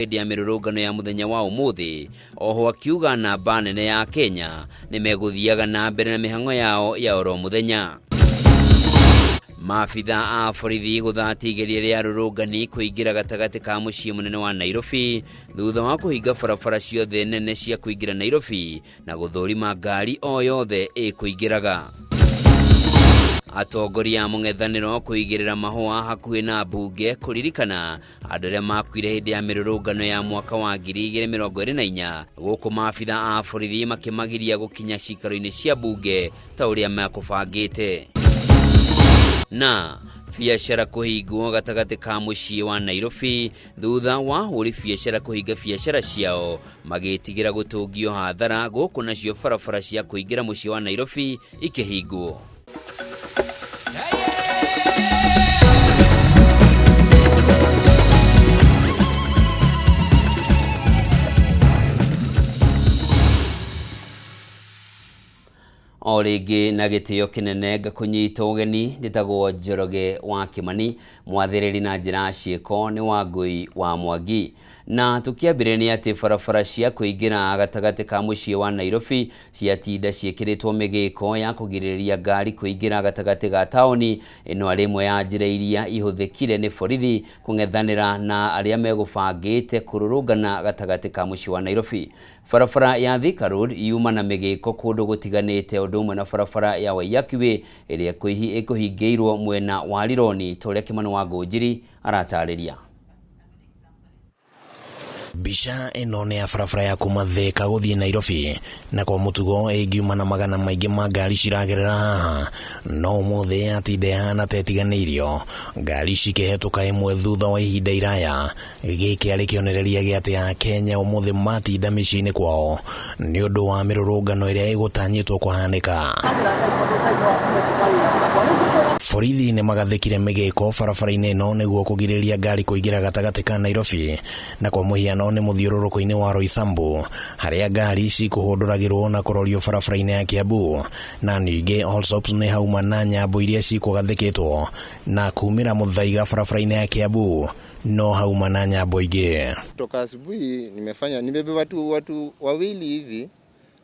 Hĩndĩ ya mĩrũrũngano ya mũthenya wa ũmũthĩ. Oho akiuga namba nene ya Kenya nĩ megũthiaga na mbere na mĩhang'o yao ya oro mũthenya. Maabitha a borithi gũthatia igeria rĩa arũrũngani kũingĩra gatagatĩ ka mũciĩ mũnene wa Nairobi thutha wa kũhinga barabara ciothe nene cia kũingĩra Nairobi na gũthũrima ngari o yothe ĩkũingĩraga. Atongoria a mũng'ethanĩro kũigĩrĩra mahũa hakuhĩ na mbunge kũririkana andũ arĩa makuire hĩndĩ ya mĩrũrũngano ya mwaka wa 2024, gũkũ maabitha a borithi makĩmagiria gũkinya cikaro-inĩ cia mbunge ta ũrĩa mekũbangĩte. Na biacara kũhingwo gatagatĩ ka mũciĩ wa Nairobi thutha wa ahũri biacara kũhinga biacara ciao magĩtigĩra gũtũngio hathara, gũkũ nacio barabara cia kũingĩra mũciĩ wa Nairobi ikĩhingwo. O rĩngĩ na gĩtĩo kĩnene ngakũnyita ũgeni, njĩtagwo Njoroge wa Kĩmani, mwathĩrĩri na njĩra ya ciĩko nĩ Wangũi wa Mwangi. Na tũkĩambĩrĩria nĩ atĩ barabara cia kũingĩra gatagatĩ ka mũciĩ wa Nairobi ciatinda ciĩkĩrĩtwo mĩgĩko ya kũgirĩrĩria ngari kũingĩra gatagatĩ ga taũni ĩno, arĩ ĩmwe ya njĩra iria ihũthĩkire nĩ borithi kũng'ethanĩra na arĩa megũbangĩte kũrũrũngana gatagatĩ ka mũciĩ wa Nairobi. Barabara ya Thika Road yuma na mĩgĩko kũndũ gũtiganĩte ũndũ ũmwe na barabara ya Waiyaki Way ĩrĩa ĩkũhingĩirwo mwena wa Rironi ta ũrĩa Kĩmani wa Ngũnjiri aratarĩria. Mbica ĩno nĩ ya barabara ya kuma Thika gũthiĩ Nairobi, na kwa mũtugo ĩngiuma na magana maingĩ ma ngari ciragerera haha, no ũmũthĩ yatinda ĩhana ta ĩtiganĩirio, ngari cikĩhetũka ĩmwe thutha wa ihinda iraya. Gĩkĩ arĩ kĩonereria gĩa atĩ Akenya ũmũthĩ matinda mĩciĩ-inĩ kwao nĩ ũndũ wa mĩrũrũngano ĩrĩa ĩgũtanyĩtwo kũhanĩka. Borithi nĩ magathĩkire mĩgĩko barabara-inĩ ĩno nĩguo kũgirĩrĩria ngari kũingĩra gatagatĩ ka Nairobi, na kwa mũhiano nĩ mũthiũrũrũko-inĩ wa Roysambu harĩa ngari cikũhũndũragĩrwo na kũrorio barabara-inĩ ya Kiambu, na ningĩ Allsops nĩ hauma na nyambo iria cikũgathĩkĩtwo na kumĩra Muthaiga barabara-inĩ ya Kiambu no hauma na nyambo ingĩ. Toka asubuhi nimefanya, nimebeba tu watu wawili hivi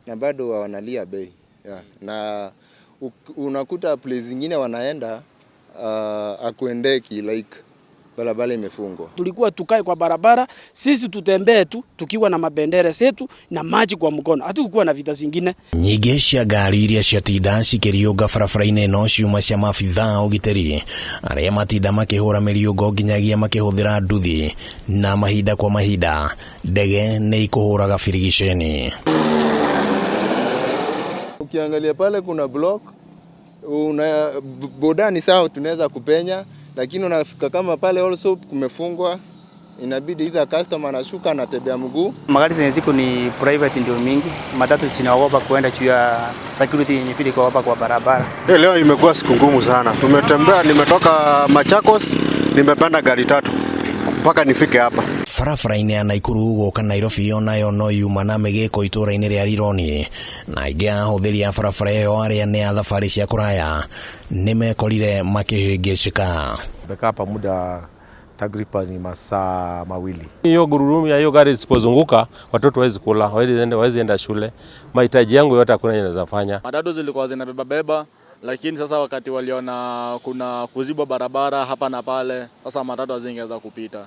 na bado wanalia bei, yeah. Na unakuta place zingine wanaenda akuendeki, like barabara imefungwa. Tulikuwa tukae kwa barabara, sisi tutembee tu tukiwa na mabendera zetu na maji kwa mkono, hatukuwa na vita zingine. Nyingĩ cia ngari iria ciatinda cikĩriũnga barabara-inĩ ĩno ciuma cia maabitha a ũgitĩri arĩa matinda makĩhũra mĩriũngo nginyagia makĩhũthĩra nduthi, na mahinda kwa mahinda ndege nĩ ikũhũraga birigiceni. Ukiangalia pale kuna block, una boda ni sawa tunaweza kupenya, lakini unafika kama pale also kumefungwa, inabidi either customer anashuka anatembea mguu. Magari zenye ziko ni private ndio mingi, matatu zinaogopa kuenda juu ya security yenye vile iko hapa kwa barabara. Hey, leo imekuwa siku ngumu sana. Tumetembea, nimetoka Machakos, nimepanda gari tatu mpaka nifike hapa. Barabara-inĩ ya Naikuru gũka Nairobi onayo no yuma na mĩgĩko itũũra-inĩ rĩa Rironi, na aingĩ a ahũthĩri a barabara ĩyo arĩa nĩ a thabarĩ cia kũraya nĩ mekorire makĩhĩngĩcĩka. Tumekaa hapa muda takriban masaa 2. Hiyo gurudumu ya hiyo gari isipozunguka watoto hawezi kula, hawezi enda shule. Mahitaji yangu yote hakuna yenye naweza fanya. Matatu zilikuwa zinabeba beba, lakini sasa wakati waliona kuna kuzibwa barabara hapa na pale, sasa matatu hazingeweza kupita.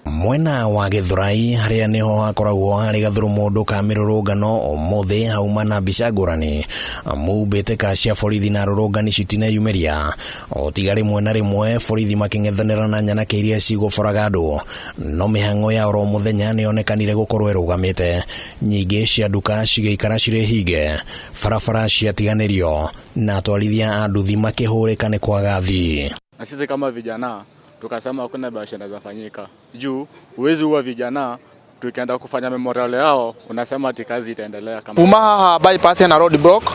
Mwena wa Githurai harĩa nĩho hakoragwo harĩ gathurũmũndũ ka mĩrũrũngano ũmũthĩ hauma na mbica ngũrani, amu mbĩtĩka cia borithi na arũrũngani citineyumĩria o tiga rĩmwe na rĩmwe borithi makĩng'ethanĩra na nyanake iria cigũboraga andũ, no mĩhang'o ya oro mũthenya nĩyonekanire gũkorwo ĩrũgamĩte, nyingĩ cia nduka cigĩikara cirĩ hinge, barabara ciatiganĩrio na atwarithia a nduthi makĩhũrĩka nĩ kwaga athii. Na sisi kama vijana tukasema hakuna biashara zafanyika juu huwezi uwa vijana, tukienda kufanya memorial yao unasema ati kazi itaendelea kama kuma haha bypass na road block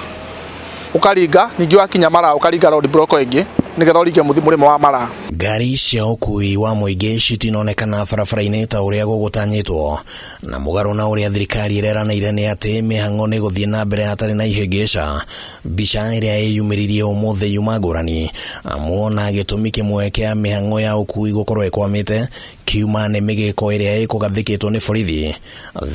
ukaringa ningĩ wakinya mara ukaringa road block ĩngĩ. Nigetha ũringe mũrĩmo wa Mara. Ngari cia ũkuui wa mũingĩ citinonekana barabara-inĩ ta ũrĩa gũgũtanyĩtwo, na mũgarũ na ũrĩa thirikari ĩreranĩire nĩ atĩ mĩhang'o nĩ gũthiĩ na mbere hatarĩ na ihĩngĩca. Mbica ĩrĩa ĩyumĩririe ũmũthĩ yuma ngũrani, amu ona gĩtũmi kĩmwe kĩa mĩhang'o ya ũkuui gũkorwo ĩkwamĩte kiuma nĩ mĩgĩko ĩrĩa ĩkũgathĩkĩtwo nĩ borithi,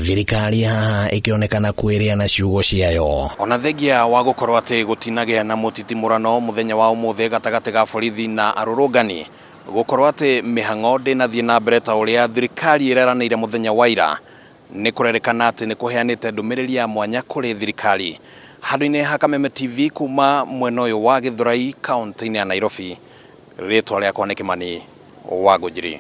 thirikari haha ĩkĩonekana kwĩrĩa na ciugo ciayo. Ona thengia wa gũkorwo atĩ gũtinagĩa na mũtitimũrano mũthenya wa ũmũthĩ gatagatĩ ga borithi na arũrũngani, gũkorwo atĩ mĩhang'o ndĩnathiĩ na mbere ta ũrĩa thirikari ĩreranĩire mũthenya wa ira, nĩ kũrerĩkana atĩ nĩ kũheanĩte ndũmĩrĩri ya mwanya kũrĩ thirikari. Handũ-inĩ ha Kameme TV kuma mwena ũyũ wa Gĩthũrai kaunti-inĩ ya Nairobi, rĩtwa rĩakwa nĩ Kĩmani wa Ngũnjiri.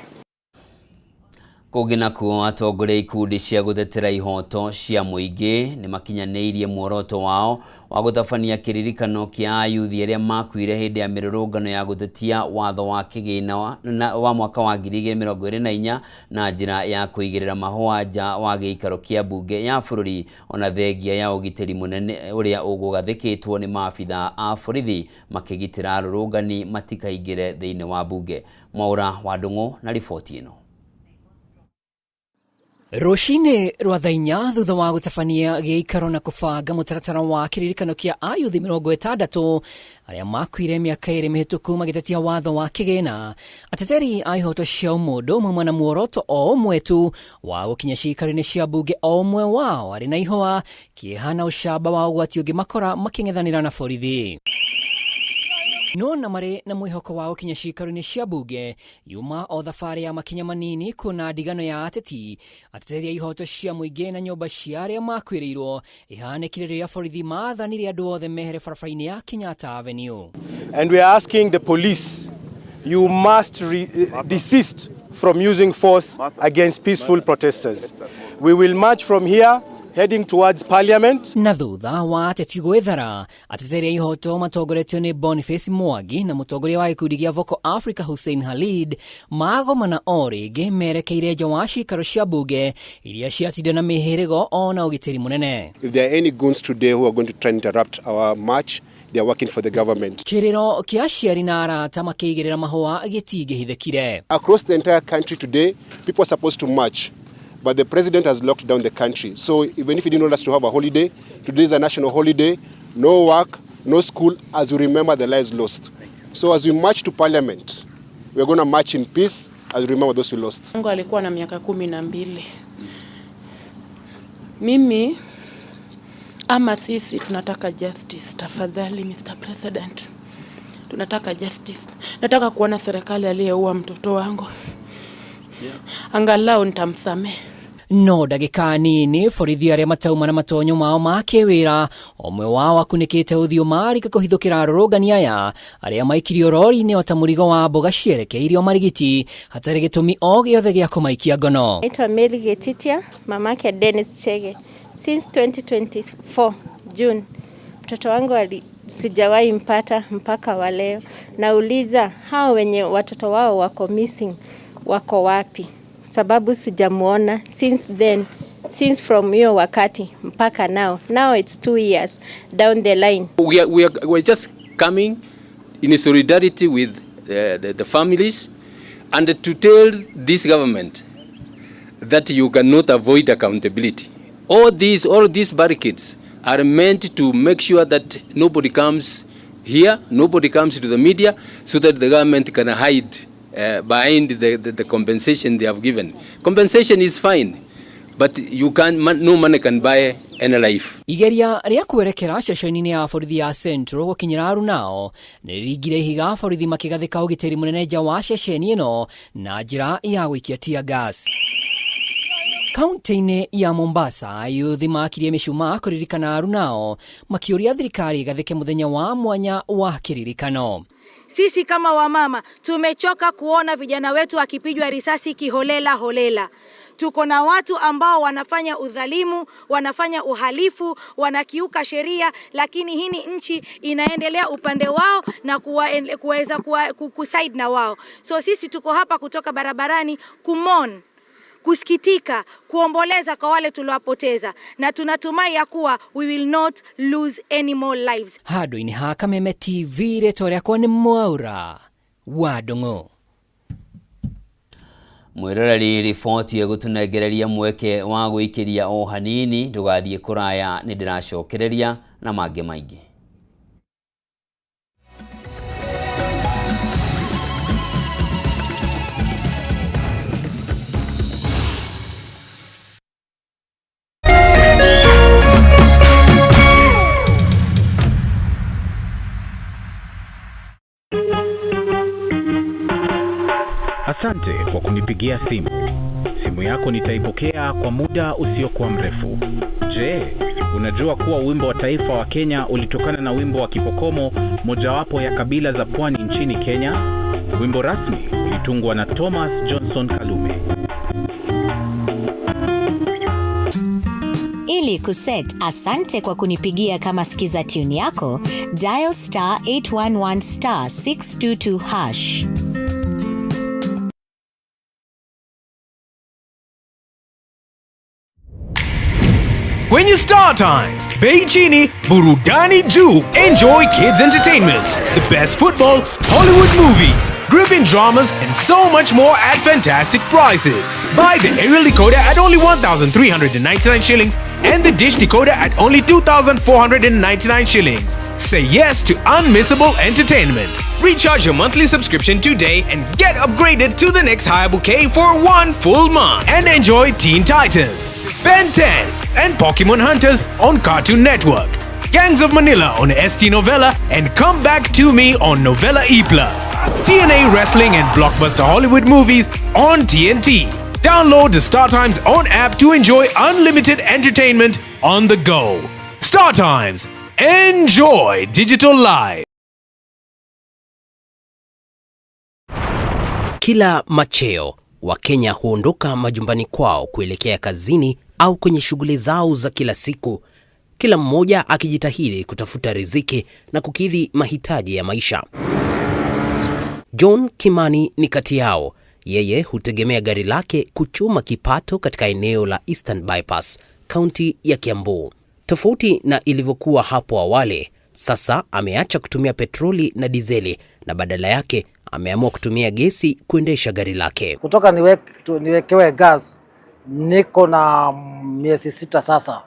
Kũngĩ nakuo, atongoria ikundi cia gũtetera ihoto cia mũingĩ nĩ makinyanĩirie muoroto wao wa gũtabania kĩririkano kĩa ayuthi arĩa makuire hĩndĩ ya mĩrũrũngano ya gũtetia watho wa kĩgĩna wa mwaka wa 2024 na njĩra ya kũigĩrĩra mahũa nja wa gĩikaro kĩa mbunge ya bũrũri, ona thengia ya ũgitĩri mũnene ũrĩa ũgũgathĩkĩtwo nĩ maabitha a borithi makĩgitĩra arũrũngani matikaingĩre thĩinĩ wa mbunge. Mwaũra wa Ndung'u na riboti ĩno. Rũcinĩ rwa thaa 4 thutha wa gũtabania gĩikaro na kũbanga mũtaratara wa kĩririkano kĩa ayuthi 60 arĩa makuire mĩaka 2 mĩhĩtũku magĩtetia watho wa kĩgĩna, ateteri a ihoto cia ũmũndũ mauma na muoroto o ũmwe tu wa gũkinya ciikaro-inĩ cia mbunge, o ũmwe wao arĩ na ihũa, kĩeha na ũcamba wa ũgwati ũngĩmakora makĩng'ethanĩra na borithi. No na marĩ na mwĩhoko wa gũkinya ciikaro-inĩ cia mbunge, yuma o thabarĩ ya makinya manini kuona ndigano ya ateti, ateteri a ihoto cia mũingĩ na nyũmba cia arĩa makuĩrĩirwo ihanĩkire rĩrĩa borithi maathanire andũ othe mehere barabara-inĩ ya Kenyatta Avenue. And we are asking the police, you must desist from using force against peaceful protesters. We will march from here heading towards Parliament. Na thutha wa ateti gwĩthara, ateteri a ihoto matongoretio nĩ Boniface Mwangi na mũtongoria wa gĩkundi gĩa Vocal Africa Hussein Khalid magomana o rĩngĩ merekeire nja wa ciikaro cia mbunge iria ciatinda na mĩhĩrĩgo ona ũgitĩri mũnene. If there are any goons today who are going to try and interrupt our march, they are working for the government. Kĩrĩro kĩa aciari na arata makĩigĩrĩra mahũa gĩtingĩhithĩkire. Across the entire country today, people are supposed to march, but the president has locked down the country. So even if he didn't want us to have a holiday, today is a national holiday, no work, no school, as we remember the lives lost. So as we march to Parliament, we are going to march in peace as we remember those we lost. Mungu alikuwa na miaka 12. Mimi ama sisi tunataka justice, tafadhali Mr. President. Tunataka justice. Nataka kuona serikali aliyeua mtoto wangu. Angalau nitamsamehe. No ndagĩka nini borithi arĩa matauma na matonyo mao ma kĩwĩra, ũmwe wao akunĩkĩte ũthiũ, marika kũhithũkĩra arũrũngani aya arĩa maikirio rori-inĩ o ta mũrigo wa mboga cierekeirio marigiti hatarĩ gĩtũmi o gĩothe gĩa kũmaikia ngono. Naitwa Mary Getitia, mamake Dennis Chege. Since 2024 June, mtoto wangu sijawahi mpata mpaka wa leo. Nauliza hao wenye watoto wao wako missing wako wapi? Sababu sijamuona since then, since from hiyo wakati mpaka now. Now it's 2 years down the line. We are just coming in solidarity with the families and to tell this government that you cannot avoid accountability. All these barricades are meant to make sure that nobody comes here, nobody comes to the media, so that the government can hide behind the compensation they have given. Compensation is fine, but you can, no money can buy any life. Igeria rĩa kwerekera ceceni-inĩ ya borithi ya Central gũkinyĩra arunao nĩ rĩringire ihiga, borithi makĩgathĩka ũgitĩri mũnene nja wa ceceni ĩno na njĩra ya gũikia tear gas. Kaunti-inĩ ya Mombasa, yuthi makirie mĩcumaa kũririkana arunao makĩũria thirikari ĩgathĩke mũthenya wa mwanya wa kĩririkano. Sisi kama wamama tumechoka kuona vijana wetu wakipigwa risasi kiholela holela. Tuko na watu ambao wanafanya udhalimu, wanafanya uhalifu, wanakiuka sheria, lakini hii ni nchi inaendelea upande wao na kuweza kusaid na wao. So sisi tuko hapa kutoka barabarani kumourn, kusikitika, kuomboleza kwa wale tuliowapoteza, na tunatumai ya kuwa we will not lose any more lives. Handũ-inĩ ha Kameme TV, rĩtwa rĩakwa nĩ Mwaura wa Ndung'u. Mwiroreri, riboti ĩgũtũnengereria mweke wa gwĩikĩria o hanini, ndũgathiĩ kũraya, nĩ ndĩracokereria na mangĩ maingĩ. Asante kwa kunipigia simu. Simu yako nitaipokea kwa muda usiokuwa mrefu. Je, unajua kuwa wimbo wa taifa wa Kenya ulitokana na wimbo wa Kipokomo, mojawapo ya kabila za pwani nchini Kenya? Wimbo rasmi ulitungwa na Thomas Johnson Kalume. Ili kuset asante kwa kunipigia kama skiza tune yako, dial star 811 star 622 hash. Kwenye Star Times, bei chini, burudani juu. Enjoy kids entertainment, the best football, Hollywood movies, gripping dramas, and so much more at fantastic prices. Buy the aerial decoder at only 1,399 shillings and the dish decoder at only 2,499 shillings. Say yes to unmissable entertainment. Recharge your monthly subscription today and get upgraded to the next higher bouquet for one full month. And enjoy Teen Titans, Ben 10, and Pokemon Hunters on Cartoon Network, Gangs of Manila on ST Novella, and Come Back to Me on Novella E+. TNA Wrestling and Blockbuster Hollywood movies on TNT. Download the Star Times own app to enjoy unlimited entertainment on the go. Star Times. Enjoy digital life. Kila macheo, Wakenya huondoka majumbani kwao kuelekea kazini au kwenye shughuli zao za kila siku, kila mmoja akijitahidi kutafuta riziki na kukidhi mahitaji ya maisha. John Kimani ni kati yao. Yeye hutegemea gari lake kuchuma kipato katika eneo la Eastern Bypass, kaunti ya Kiambu. Tofauti na ilivyokuwa hapo awali, sasa ameacha kutumia petroli na dizeli na badala yake ameamua kutumia gesi kuendesha gari lake. Kutoka niwekewe gas niko na miezi 6 sasa,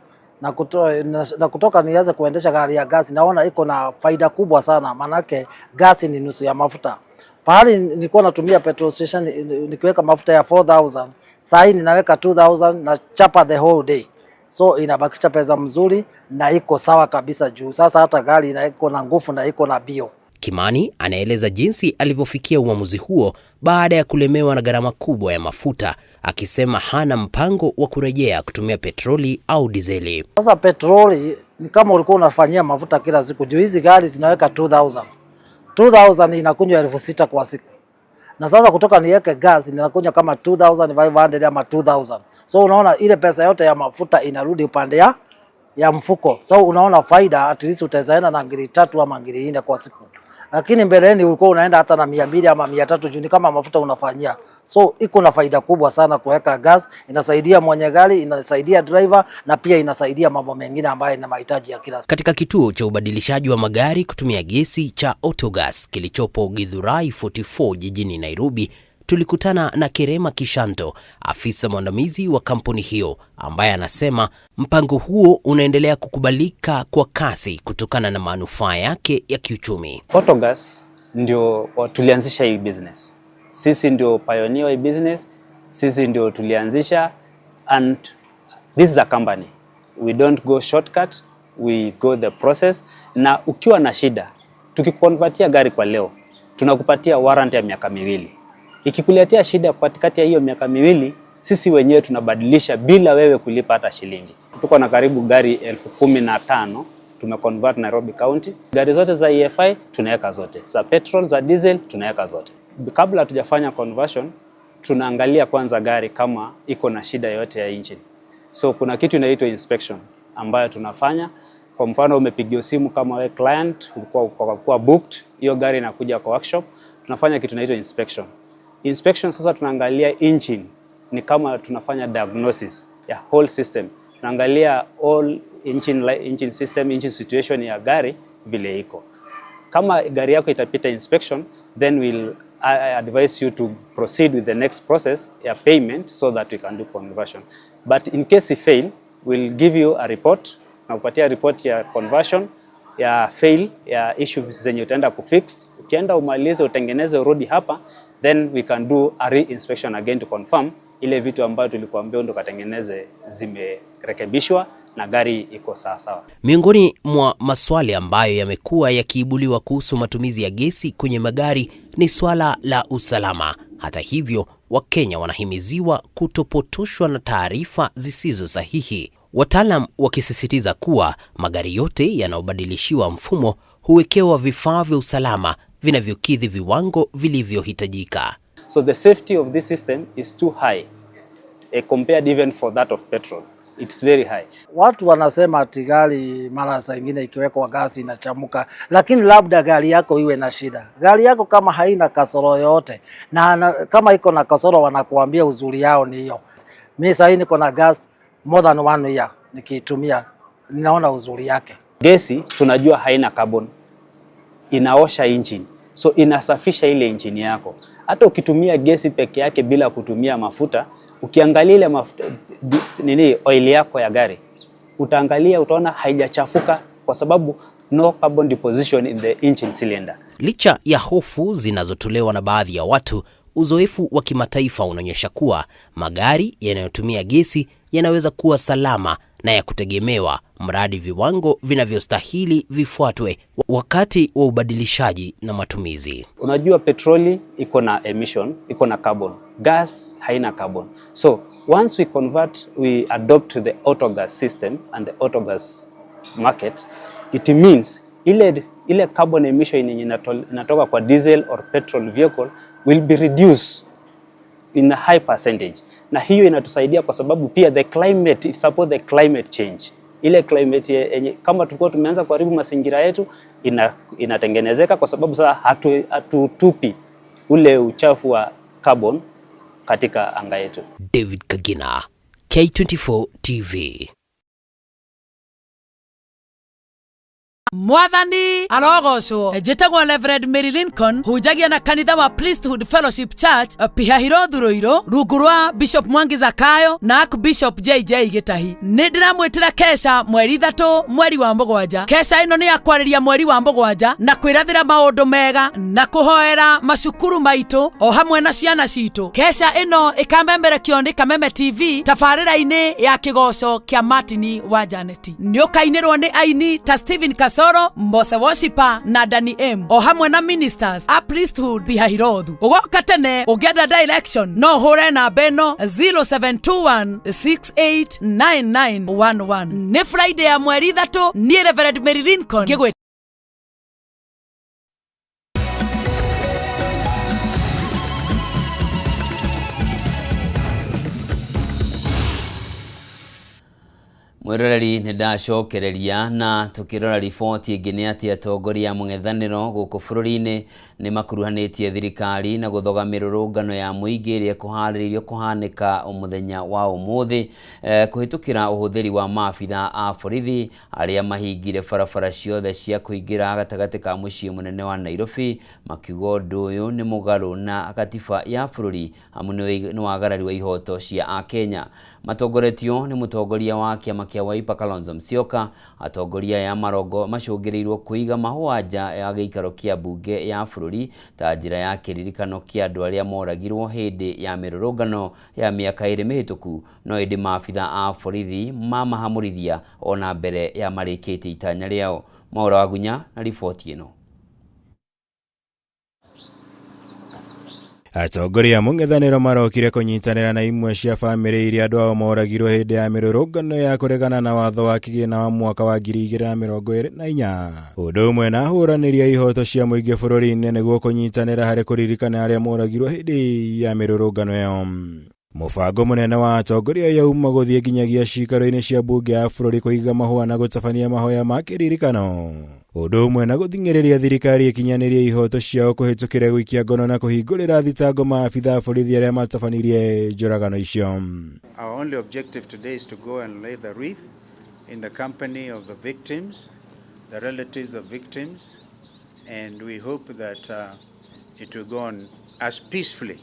na kutoka nianze kuendesha gari ya gas, naona iko na faida kubwa sana, manake gasi ni nusu ya mafuta. Pahali nilikuwa natumia petrol station nikiweka mafuta ya 4,000, saa hii ninaweka 2,000 na chapa the whole day. So inabakisha pesa mzuri na iko sawa kabisa juu sasa hata gari iko na nguvu na iko na bio. Kimani anaeleza jinsi alivyofikia uamuzi huo baada ya kulemewa na gharama kubwa ya mafuta, akisema hana mpango wa kurejea kutumia petroli au dizeli. Sasa petroli ni kama ulikuwa unafanyia mafuta kila siku, juu hizi gari zinaweka 2,000. 2,000 inakunywa 6,000 kwa siku. Na sasa kutoka niweke gas ninakunywa kama 2,500 ama 2,000. So unaona ile pesa yote ya mafuta inarudi upande ya mfuko. So unaona faida, at least utaenda na ngiri 3 ama ngiri 4 kwa siku. Lakini mbeleni ulikuwa unaenda hata na 200 ama 300 juu ni kama mafuta unafanyia. So iko na faida kubwa sana kuweka gas, inasaidia mwenye gari, inasaidia driver na pia inasaidia mambo mengine ambayo ina mahitaji ya kila siku. Katika kituo cha ubadilishaji wa magari kutumia gesi cha Autogas kilichopo Githurai 44 jijini Nairobi, tulikutana na Kerema Kishanto, afisa mwandamizi wa kampuni hiyo, ambaye anasema mpango huo unaendelea kukubalika kwa kasi kutokana na manufaa yake ya kiuchumi. Autogas ndio tulianzisha hii business. Sisi ndio pioneer wa hii business, sisi ndio tulianzisha, and this is a company. We don't go shortcut, we go the process. Na ukiwa na shida, tukikonvertia gari kwa leo, tunakupatia warranty ya miaka 2. Ikikuletea shida katikati ya hiyo miaka 2, sisi wenyewe tunabadilisha bila wewe kulipa hata shilingi. Tuko na karibu gari 15,000 tumeconvert Nairobi County. Gari zote za EFI tunaweka zote, za petrol, za diesel tunaweka zote. Kabla hatujafanya conversion, tunaangalia kwanza gari kama iko na shida yote ya engine. So kuna kitu inaitwa inspection ambayo tunafanya. Kwa mfano umepigiwa simu kama we client, ulikuwa booked, hiyo gari inakuja kwa workshop, tunafanya kitu inaitwa inspection. Inspection sasa tunaangalia engine ni kama tunafanya diagnosis ya whole system, tunaangalia all engine, engine system, engine situation ya gari vile iko. Kama gari yako itapita inspection, then we'll I advise you to proceed with the next process ya payment so that we can do conversion. But in case you fail, we'll give you a report na kupatia report ya conversion ya fail ya issues zenye utaenda kufix. Ukienda umalize utengeneze urudi hapa, then we can do a re-inspection again to confirm ile vitu ambayo tulikuambia ndo katengeneze zimerekebishwa na gari iko sawa sawa. Miongoni mwa maswali ambayo yamekuwa yakiibuliwa kuhusu matumizi ya gesi kwenye magari ni swala la usalama. Hata hivyo, Wakenya wanahimiziwa kutopotoshwa na taarifa zisizo sahihi, wataalam wakisisitiza kuwa magari yote yanayobadilishiwa mfumo huwekewa vifaa vya usalama vinavyokidhi viwango vilivyohitajika. So the safety of this system is too high compared even for that of petrol. It's very high. Watu wanasema ati gari mara saa ingine ikiwekwa gasi inachamuka, lakini labda gari yako iwe na shida. Gari yako kama haina kasoro yoyote na kama iko na kasoro wanakuambia uzuri yao ni hiyo. Mi sahii niko na gas more than one year nikiitumia, ninaona uzuri yake. Gesi tunajua haina carbon, inaosha engine, so inasafisha ile engine yako. Hata ukitumia gesi peke yake bila kutumia mafuta, ukiangalia ile mafuta, nini oil yako ya gari, utaangalia utaona haijachafuka kwa sababu no carbon deposition in the engine cylinder. Licha ya hofu zinazotolewa na baadhi ya watu, uzoefu wa kimataifa unaonyesha kuwa magari yanayotumia gesi yanaweza kuwa salama na ya kutegemewa mradi viwango vinavyostahili vifuatwe wakati wa ubadilishaji na matumizi. Unajua petroli iko na emission, iko na carbon. Gas haina carbon. So once we convert, we adopt the autogas system and the autogas market, it means ile carbon emission yenye inatoka kwa diesel or petrol vehicle will be reduced in a high percentage, na hiyo inatusaidia kwa sababu pia the climate, it support the climate change. Ile climate yenye kama tulikuwa tumeanza kuharibu mazingira yetu inatengenezeka kwa sababu sasa hatutupi ule uchafu wa carbon katika anga yetu. David Kagina, K24 TV. Mwathani arogocwo. Njĩtagwo Reverend Mary Lincoln, hunjagia na kanitha wa Priesthood Fellowship Church Pihahirothu Ruiru, rungu rwa Bishop Mwangi Zakayo na Archbishop JJ Gĩtahi. Nĩ ndĩramwĩtĩra kesha mweri 3 mweri wa 7. Kesha ĩno nĩ ya kwarĩria mweri wa 7 na kwĩrathĩra maũndũ mega na kũhoera macukuru maitũ o hamwe na ciana citũ. Kesha ĩno ĩkamemerekio nĩ Kameme TV tabarĩra-inĩ ya kĩgoco kĩa Martin wa Janeti. Nĩ ũkainĩrwo nĩ aini ta Stephen Kasoro, Mose Worshiper na Danny M o hamwe na ministers a Priesthood Pihahirothu. Ũgoka tene ũngĩenda direction no ũhũre namba ĩno 0721689911. Nĩ Friday ya mweri 3 niĩ Reverend Mary Lincoln ngĩgwĩ Mwiroreri nĩ ndacokereria na tukirora riboti ĩngĩ nĩ atĩ atongoria a mũng'ethanĩro gũkũ bũrũri-inĩ nĩ makuruhanĩtie thirikari na gũthoga mĩrũrũngano ya mũingĩ ĩrĩa ĩkũharĩrĩirio kũhanĩka mũthenya wa ũmũthĩ kũhĩtũkĩra ũhũthĩri wa maabitha a borithi arĩa mahingire barabara ciothe cia kũingĩra gatagatĩ ka mũciĩ mũnene wa Nairobi, makiuga ũndũ ũyũ nĩ mũgarũ na gatiba ya bũrũri amu nĩ wagarari wa ihoto cia Akenya. Matongoretio nĩ mũtongoria wa kĩama kĩa Wiper Kalonzo Musyoka, atongoria aya marongo macũngĩrĩirwo kũiga mahũa nja ya gĩikaro kĩa mbunge ya bũrũri ta njĩra ya kĩririkano kĩa andũ arĩa moragirwo hĩndĩ ya mĩrũrũngano ya mĩaka 2 mĩhĩtũku, no ĩndĩ maabitha a borithi mamahamũrithia ona mbere ya marĩkĩtie itanya rĩao. Maura Wagunya na riboti ĩno. Atongoria a mũng'ethanĩro marokire kũnyitanĩra na imwe cia bamĩrĩ iria andũ ao moragirwo hĩndĩ ya mĩrũrũngano ya kũregana na watho wa kĩgĩna wa mwaka wa 2024. Ũndũ ũmwe na ahũranĩri a ihoto cia mũingĩ bũrũri-inĩ nĩguo kũnyitanĩra harĩ kũririkana arĩa moragirwo hĩndĩ ya mĩrũrũngano ĩyo. Mũbango mũnene wa atongoria aya uma gũthiĩ nginyagia ciikaro-inĩ cia mbunge ya bũrũri kũiga mahũa na gũtabania mahoya ma kĩririkano. Ũndũ ũmwe na gũthing'ĩrĩria thirikari ĩkinyanĩrie ihoto ciao kũhĩtũkĩra gũikia ngono na kũhingũrĩra thitango maabitha a borithi arĩa matabanirie njũragano icio. Our only objective today is to go and lay the wreath in the company of the victims, the relatives of victims, and we hope that it will go on as peacefully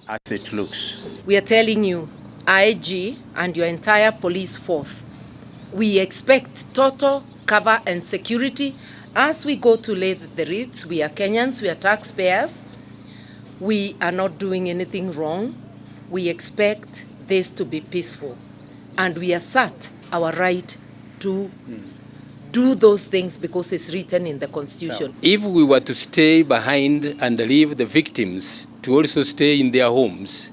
as it looks. We are telling you, IG and your entire police force, we expect total cover and security as we go to lay the wreaths. We are Kenyans, we are taxpayers. We are not doing anything wrong. We expect this to be peaceful. And we assert our right to do those things because it's written in the Constitution. If we were to stay behind and leave the victims to also stay in their homes,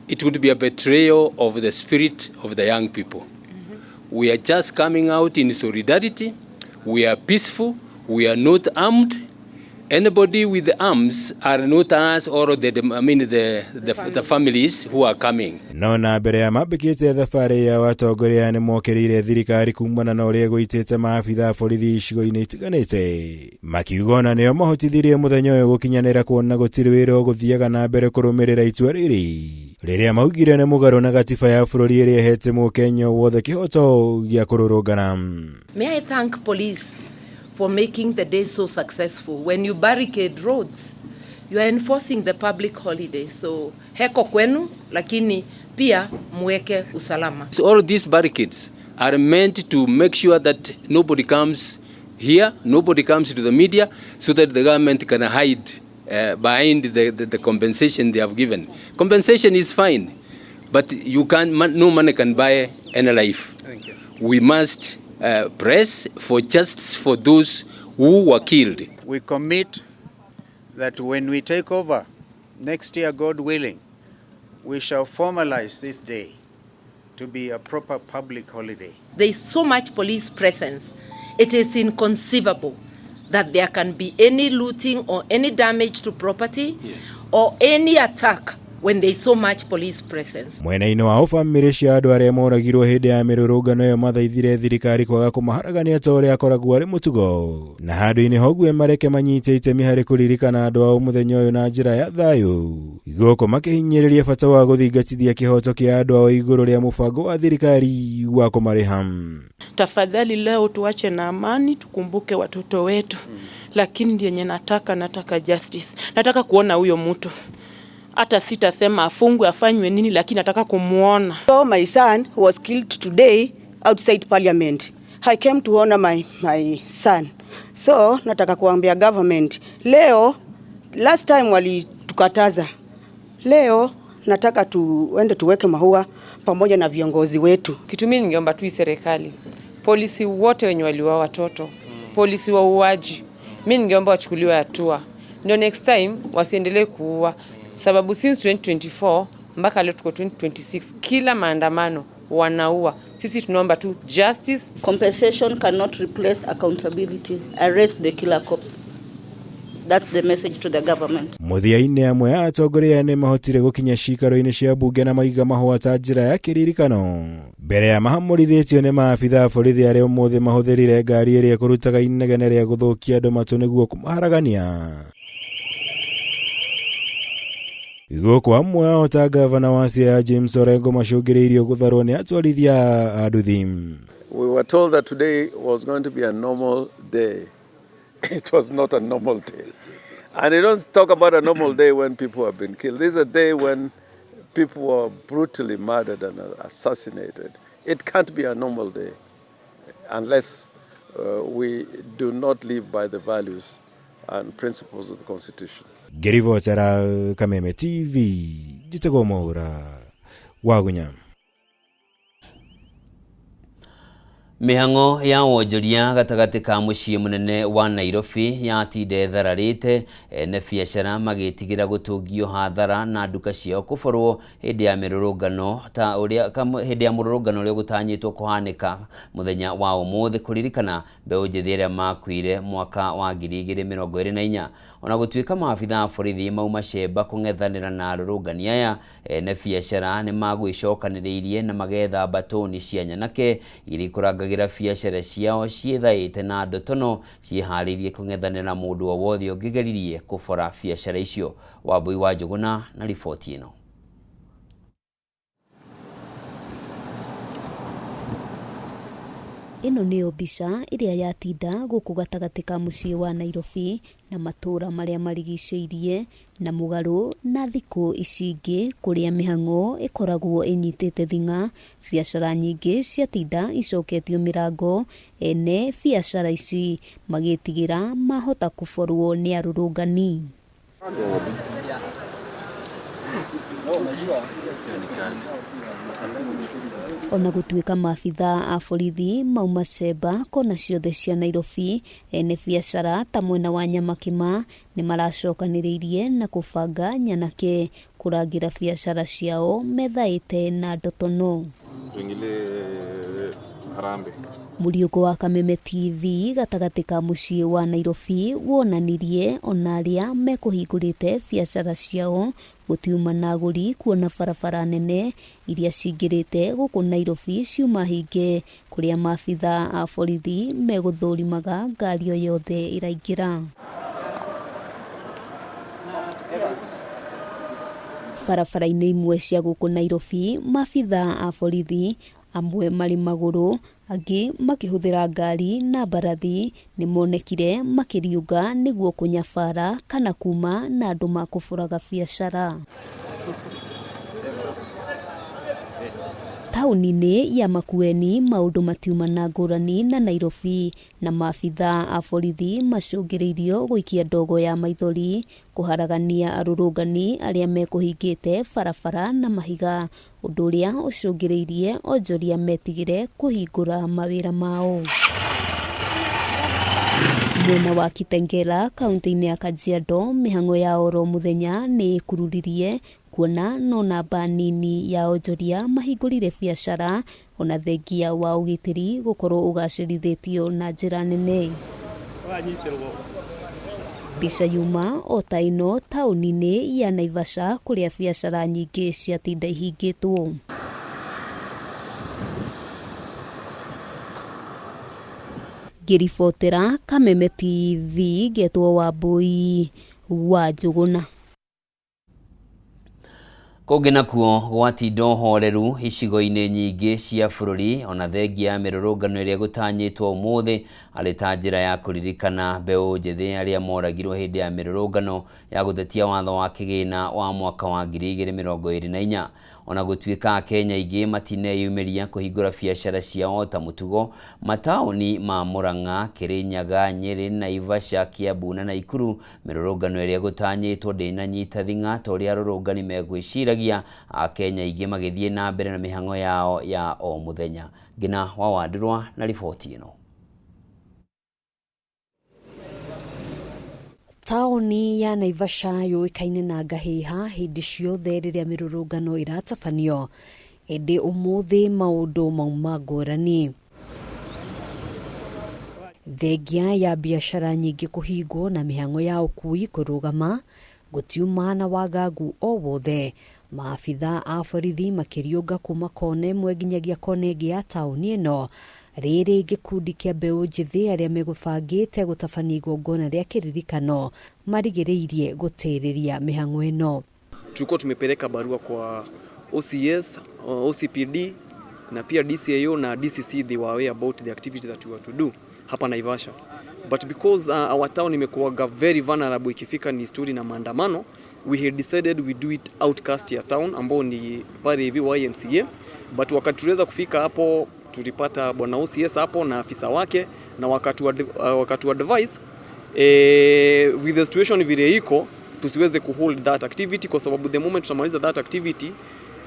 it would be a betrayal of the spirit of the young people. We are just coming out in solidarity. We are peaceful. We are not armed. Anybody with arms are not us or the, the I mean the families who are coming. No na mbere ya mambĩkĩte thabarĩ yao, atongoria aya nĩmokĩrĩire thirikari kumana na ũrĩa ĩgũitĩte maabitha a borithi icigo-inĩ itiganĩte, makiuga ona nĩo mahotithirie mũthenya ũyũ gũkinyanĩra, kuona gũtirĩ wĩra ũgũthiaga na mbere kũrũmĩrĩra itua rĩrĩ rĩrĩa maugire nĩ mũgarũ na gatiba ya bũrũri ĩrĩa ĩhete mũkenya wothe kĩhoto gĩa kũrũrũngana. May I thank police for making the day so successful. When you barricade roads, you are enforcing the public holiday. So heko kwenu, lakini pia muweke usalama. So all these barricades are meant to make sure that nobody comes here, nobody comes to the media, so that the government can hide behind the compensation they have given. Compensation is fine, but you can no money can buy any life. Thank you. We must press for justice for those who were killed. We commit that when we take over next year, God willing, we shall formalize this day to be a proper public holiday. There is so much police presence. It is inconceivable that there can be any looting or any damage to property or any attack when there is so much police presence. Mwena-inĩ wao, bamĩrĩ cia andũ arĩa moragirwo hĩndĩ ya mĩrũrũngano ĩyo mathaithire thirikari kwaga kũmaharagania ta ũrĩa akoragwo arĩ mũtugo, na handũ-inĩ hoguo mareke manyite itemi harĩ kũririkana andũ ao mũthenya ũyũ na njĩra ya thayũ, gũkũ makĩhinyĩrĩria bata wa gũthingatithia kĩhoto kĩa andũ ao igũrũ rĩa mũbango wa thirikari wa kũmarĩha. Tafadhali leo tuache na amani, tukumbuke watoto wetu. Lakini yenye nataka justice. Nataka kuona huyo mtu, hata sitasema afungwe afanywe nini, lakini nataka kumuona. So my son was killed today outside parliament. I came to honor my son. So nataka kuambia government leo, last time walitukataza. Leo nataka tuende tuweke maua pamoja na viongozi wetu. Kitu mimi ningeomba tu serikali, polisi wote wenye waliua watoto, polisi wauaji, mimi ningeomba wachukuliwe hatua, ndio next time wasiendelee kuua, sababu since 2024 mpaka leo tuko 2026, kila maandamano wanaua. Sisi tunaomba tu justice. Compensation cannot replace accountability. Arrest the killer cops. That's the message to the government. Mũthia-inĩ, amwe a atongoria nĩ mahotire gũkinya ciikaro-inĩ cia mbunge na maiga mahũa ta njĩra ya kĩririkano mbere ya mahamũrithĩtio nĩ maabitha a borithi arĩa ũmũthĩ mahũthĩrire ngari ĩrĩa ĩkũrutaga inegene rĩa gũthũkia andũ matũ nĩguo kũmaharagania, gũkũ amwe ao ta gavana wa Siaya James Orengo macũngĩrĩirio gũtharwo nĩ atwarithia a nduthi. We were told that today was going to be a normal day. It was not a normal day. And you don't talk about a normal day when people have been killed. This is a day when people were brutally murdered and assassinated. It can't be a normal day unless we do not live by the values and principles of the Constitution. Ngĩribotera Kameme TV, njĩtagwo Mwaũra Wagunya. Mĩhang'o ya wonjoria gatagatĩ ka mũciĩ mũnene wa Nairobi yatinda ĩthararĩte, ene biacara magĩtigĩra gũtũngio hathara na nduka ciao kũborwo hĩndĩ ya mĩrũrũngano ta ũrĩa hĩndĩ ya mũrũrũngano ũrĩa ũgũtanyĩtwo kũhanĩka mũthenya wa ũmũthĩ kũririkana mbeũ njĩthĩ arĩa makuire mwaka wa 2024. Ona gũtuĩka maabitha a borithi mauma cemba kũng'ethanĩra na arũrũngani aya, ene biacara nĩ magwĩcokanĩrĩirie na magetha mbatũni cia nyanake iria ikũrangagĩra biacara ciao ciĩthaĩte na ndotono ciĩharĩirie kũng'ethanĩra mũndũ o wothe ũngĩgeririe kũbora biacara icio. Wambui wa Njũgũna na riboti ĩno. Ĩno nĩyo mbica ĩrĩa yatinda gũkũ gatagatĩ ka mũciĩ wa Nairobi na matũũra marĩa marigicĩirie na mũgarũ na thikũ ici ingĩ kũrĩa mĩhang'o ĩkoragwo ĩnyitĩte thing'a, biacara nyingĩ ciatinda icoketio mĩrango, ene biacara ici magĩtigĩra mahota kũborwo nĩ arũrũngani. Ona gũtuĩka maabitha a borithi mauma cemba kona ciothe cia Nairobi, ene biacara ta mwena wa Nyamakima nĩ maracokanĩrĩirie na kũbanga nyanake kũrangĩra biacara ciao methaĩte na ndotono. Tuingilie harambee. Mũriũko wa Kameme TV gatagatĩ ka mũciĩ wa Nairobi wonanirie ona arĩa mekũhingũrĩte biacara ciao gũtiuma na agũri kuona barabara nene iria cingĩrĩte gũkũ Nairobi ciuma hinge kũrĩa maabitha a borithi megũthũrimaga ngari o yothe ĩraingĩra. Barabara-inĩ imwe cia gũkũ Nairobi, maabitha a borithi amwe marĩ magũrũ, angĩ makĩhũthĩra ngari na mbarathi nĩ monekire makĩriũnga nĩguo kũnyabara kana kuma na andũ makũbũraga biacara. Taũni-inĩ ya Makueni maũndũ matiuma na ngũrani na Nairobi na maabitha a borithi macũngĩrĩirio gũikia ndogo ya maithori kũharagania arũrũngani arĩa mekũhingĩte barabara na mahiga, ũndũ ũrĩa ũcũngĩrĩirie onjoria metigĩre kũhingũra mawĩra mao. Mwena wa Kitengela kaunti-inĩ ya Kajiado mĩhang'o ya oro mũthenya nĩ ĩkururirie kuona no namba nini ya onjoria mahingũrire biacara ona thengia wa ũgitĩri gũkorwo ũgacĩrithĩtio na njĩra nene. Mbica yuma o ta ĩno taũni-inĩ ya Naivasha kũrĩa biacara nyingĩ ciatinda ihingĩtwo. Ngĩribotera Kameme TV ngetwo Wambui wa Njũgũna. Kũngĩ nakuo gwatinda ũhoreru icigo-inĩ nyingĩ cia bũrũri ona thengia ya mĩrũrũngano ĩrĩa ĩgũtanyĩtwo ũmũthĩ arĩ ta njĩra ya kũririkana mbeũ njĩthĩ arĩa moragirwo hĩndĩ ya mĩrũrũngano ya gũtetia watho wa kĩgĩna wa mwaka wa 2024. Ona gũtuĩka Akenya aingĩ matineyumĩria kũhingũra biacara ciao ta mũtugo, mataũni ma Murang'a, Kirinyaga, Nyeri, Naivasha, Kiambu na Naikuru mĩrũrũngano ĩrĩa ĩgũtanyĩtwo ndĩnanyita thing'a ta ũrĩa arũrũngani megwĩciragia, Akenya aingĩ magĩthiĩ na mbere na mĩhang'o yao ya o mũthenya. Ngina wa Wandũrwa na riboti ĩno. Taũni ya Naivasha yũĩkaine na ngahĩha hĩndĩ ciothe rĩrĩa mĩrũrũngano ĩratabanio, ĩndĩ ũmũthĩ maũndũ mauma ngũrani. Thengia ya biacara nyingĩ kũhingwo na mĩhang'o ya ũkui kũrũgama, gũtiuma na wagagu o wothe, maabitha a borithi makĩriũnga kuma kona ĩmwe nginyagia kona ĩngĩ ya taũni ĩno, rĩrĩ gĩkundi kĩa mbeũ njĩthĩ arĩa megũbangĩte gũtabania igongona rĩa kĩririkano marigĩrĩirie gũtĩrĩria mĩhang'o ĩno. Tulikuwa tumepeleka barua kwa OCS, OCPD na pia DCIO na DCC, they were aware about the activity that we were to do hapa Naivasha. But because our town imekuwaga very vulnerable ikifika ni story na maandamano, we had decided we do it outcast ya town ambao ni pale hivi YMCA, but wakati tuliweza kufika hapo tulipata bwana OCS hapo na afisa wake na wakatu advise with the situation vile iko tusiweze kuhold that activity kwa sababu the moment tutamaliza that activity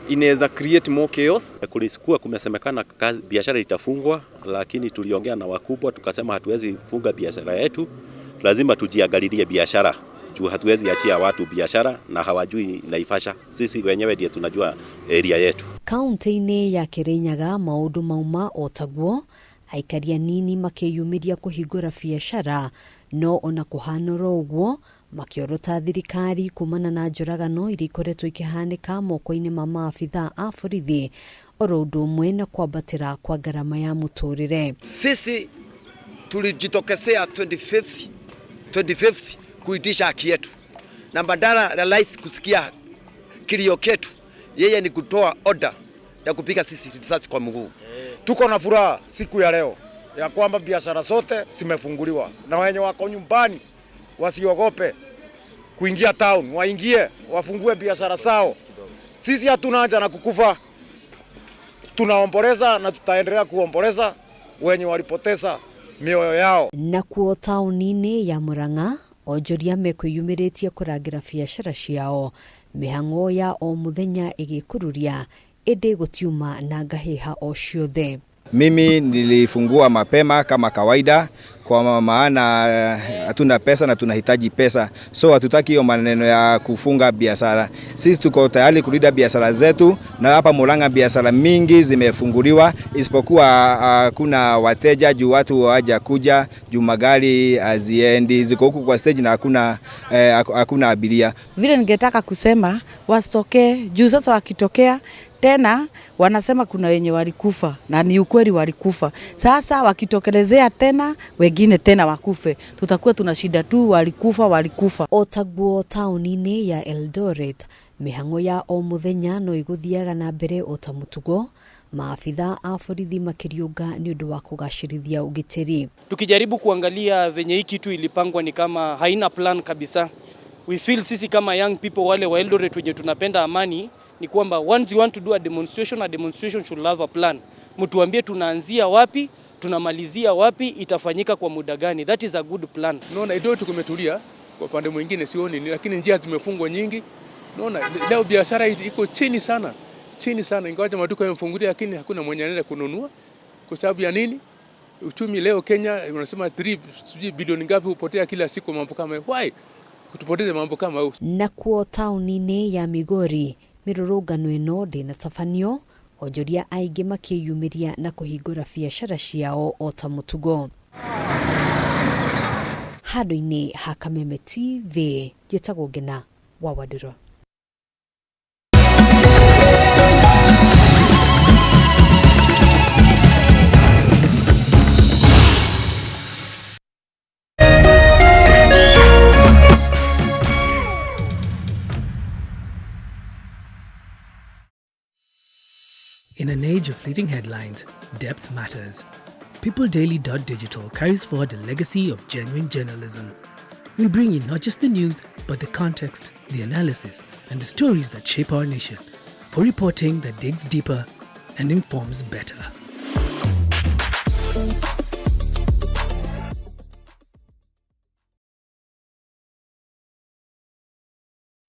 inaweza create more chaos. Kulikuwa kumesemekana biashara itafungwa, lakini tuliongea na wakubwa tukasema hatuwezi funga biashara yetu, lazima tujiangalilie biashara juu hatuwezi achia watu biashara na hawajui Naivasha. Sisi wenyewe ndiye tunajua area yetu. Kaunti-inĩ ya Kirinyaga maũndũ mauma o taguo, aikari anini makĩyumĩria kũhingũra biacara, no ona kũhana oro ũguo Makĩorota thirikari kumana na njũragano iria ikoretwo ikĩhanĩka moko-inĩ ma maabitha a borithi oro ũndũ ũmwe na kwambatĩra kwa ngarama ya mũtũrĩre. Sisi tulijitokezea 25th kuitisha haki yetu, na badala ya rais kusikia kilio ketu, yeye ni kutoa order ya kupiga sisi risasi kwa mguu. Tuko na furaha siku ya leo ya kwamba biashara zote zimefunguliwa na wenye wako nyumbani wasiogope kuingia town, waingie wafungue biashara zao. Sisi hatuna haja na kukufa, tunaomboleza na tutaendelea kuomboleza wenye walipoteza mioyo yao. Nakuo taũni-inĩ ya Murang'a onjoria mekwĩyumĩrĩtie kũrangĩra biacara ciao mĩhang'o ya o mũthenya ĩgĩkururia ĩndĩ gũtiuma na ngahĩha o ciothe. Mimi nilifungua mapema kama kawaida, kwa maana hatuna pesa na tunahitaji pesa, so hatutaki hiyo maneno ya kufunga biashara. Sisi tuko tayari kulinda biashara zetu, na hapa Murang'a biashara mingi zimefunguliwa, isipokuwa kuna wateja juu watu hawajakuja, juu magari haziendi, ziko huku kwa stage na hakuna abiria. Vile ningetaka kusema wasitokee juu sasa wakitokea tena wanasema kuna wenye walikufa na ni ukweli walikufa. Sasa wakitokelezea tena wengine tena wakufe, tutakuwa tuna shida tu, walikufa walikufa. O taguo taũni-inĩ ya Eldoret mĩhang'o ya o mũthenya no ĩgũthiaga na mbere o ta mũtugo, maabitha a borithi makĩriũnga nĩ ũndũ wa kũgacĩrithia ũgitĩri. Tukijaribu kuangalia venye hii kitu ilipangwa ni kama haina plan kabisa. We feel sisi kama young people wale wa Eldoret wenye tunapenda amani ni kwamba once you want to do a demonstration should have a plan. Mtuambie tunaanzia wapi, tunamalizia wapi, itafanyika kwa muda gani. That is a good plan. Naona Eldoret kumetulia, kwa upande mwingine sioni, lakini njia zimefungwa nyingi. Naona leo biashara iko chini sana, chini sana, ingawa maduka yamefunguliwa lakini hakuna mwenye anaenda kununua. Kwa sababu ya nini? Uchumi leo Kenya unasema 3 bilioni ngapi hupotea kila siku, mambo kama why? Kutupoteza mambo kama hayo. Nakuo taũni-inĩ ya Migori mĩrũrũngano ĩno ndĩnatabanio, onjoria aingĩ makĩyumĩria na kũhingũra biacara ciao o ta mũtugo. Handũ-inĩ ha Kameme TV, njĩtagwo Ngina wa Wandũrũ. In an age of fleeting headlines, depth matters. PeopleDaily.digital carries forward the legacy of genuine journalism. We bring you not just the news, but the context, the analysis, and the stories that shape our nation, for reporting that digs deeper and informs better.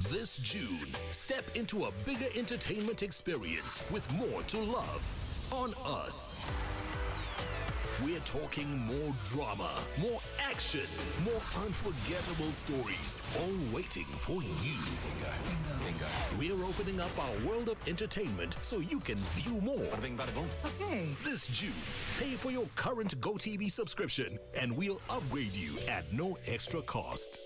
This June, step into a bigger entertainment experience with more to love on us. We're talking more drama, more action, more unforgettable stories, all waiting for you. We're opening up our world of entertainment so you can view more. Okay. This June, pay for your current GoTV subscription and we'll upgrade you at no extra cost.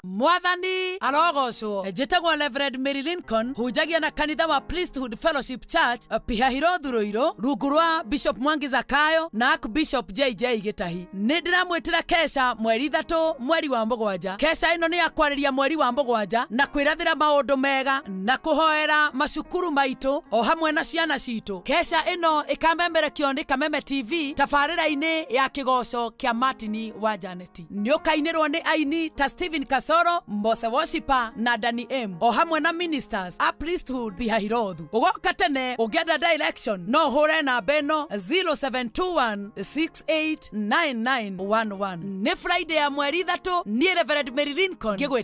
Mwathani arogocwo. Njĩtagwo Reverend Mary Lincoln, hunjagia na kanitha wa Priesthood Fellowship Church Pihahirothu Ruiru, rungu rwa Bishop Mwangi Zakayo na Archbishop JJ Gĩtahi. Nĩ ndĩramwĩtĩra kesha mweri 3 mweri wa 7. Kesha ĩno nĩ ya kwarĩria mweri wa 7 na kwĩrathĩra maũndũ mega na kũhoera macukuru maitũ o hamwe na ciana citũ. Kesha ĩno ĩkamemerekio nĩ Kameme TV tabarĩra-inĩ ya kĩgoco kĩa Martin wa Janeti. Nĩ ũkainĩrwo nĩ aini ta Stephen Kasoro, Mose Worshiper na Danny M o hamwe na ministers a Priesthood Pihahirothu. Ũgoka tene ũngĩenda direction no ũhũre namba ĩno 0721689911. Nĩ Friday ya mweri 3 niĩ Reverend Mary Lincoln ngĩgwĩ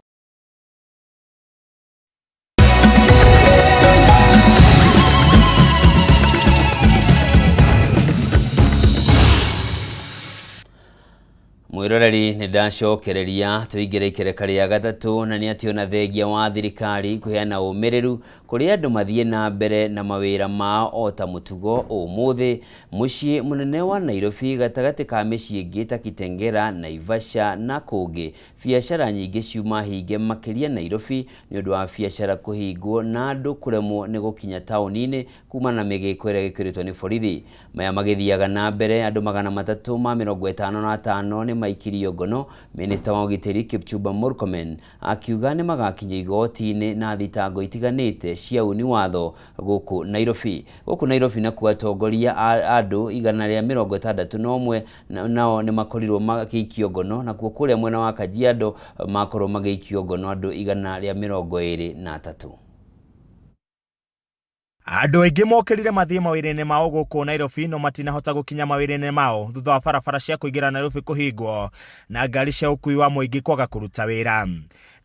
Mwĩroreri. Mwĩroreri, nĩ ndacokereria tũingĩre ikereka rĩa gatatũ, na nĩ atĩ ona thengia wa thirikari kũheana ũmĩrĩru kũrĩ andũ mathiĩ na mbere na mawĩra mao o ta mũtugo, ũmũthĩ mũciĩ mũnene wa Nairobi gatagatĩ ka mĩciĩ ĩngĩ ta Kitengela, Naivasha na kũngĩ, biacara nyingĩ ciuma hinge, makĩria Nairobi, nĩ ũndũ wa biacara kũhingwo na andũ kũremwo nĩ gũkinya taũni-inĩ kumana na mĩgĩko ĩrĩa ĩgĩkĩrĩtwo nĩ borithi. Maya magĩthiaga na mbere, andũ 355 nĩ maikirio ngono, minista wa ũgitĩri Kipchumba Murkomen akiuga nĩ magakinyio igoti-inĩ na thitango itiganĩte cia uni watho gũkũ Nairobi. Gũkũ Nairobi nakuo, atongoria a andũ 161 nao nĩ makorirwo magĩikio ngono, nakuo kũrĩa mwena wa Kajiado makorwo magĩikio ngono andũ 123. Andũ aingĩ mokĩrire mathiĩ mawĩra-inĩ mao gũkũ Nairobi, no matinahota gũkinya mawĩra-inĩ mao thutha wa barabara cia kũingĩra Nairobi kũhingwo na ngari cia ũkuui wa mũingĩ kwaga kũruta wĩra.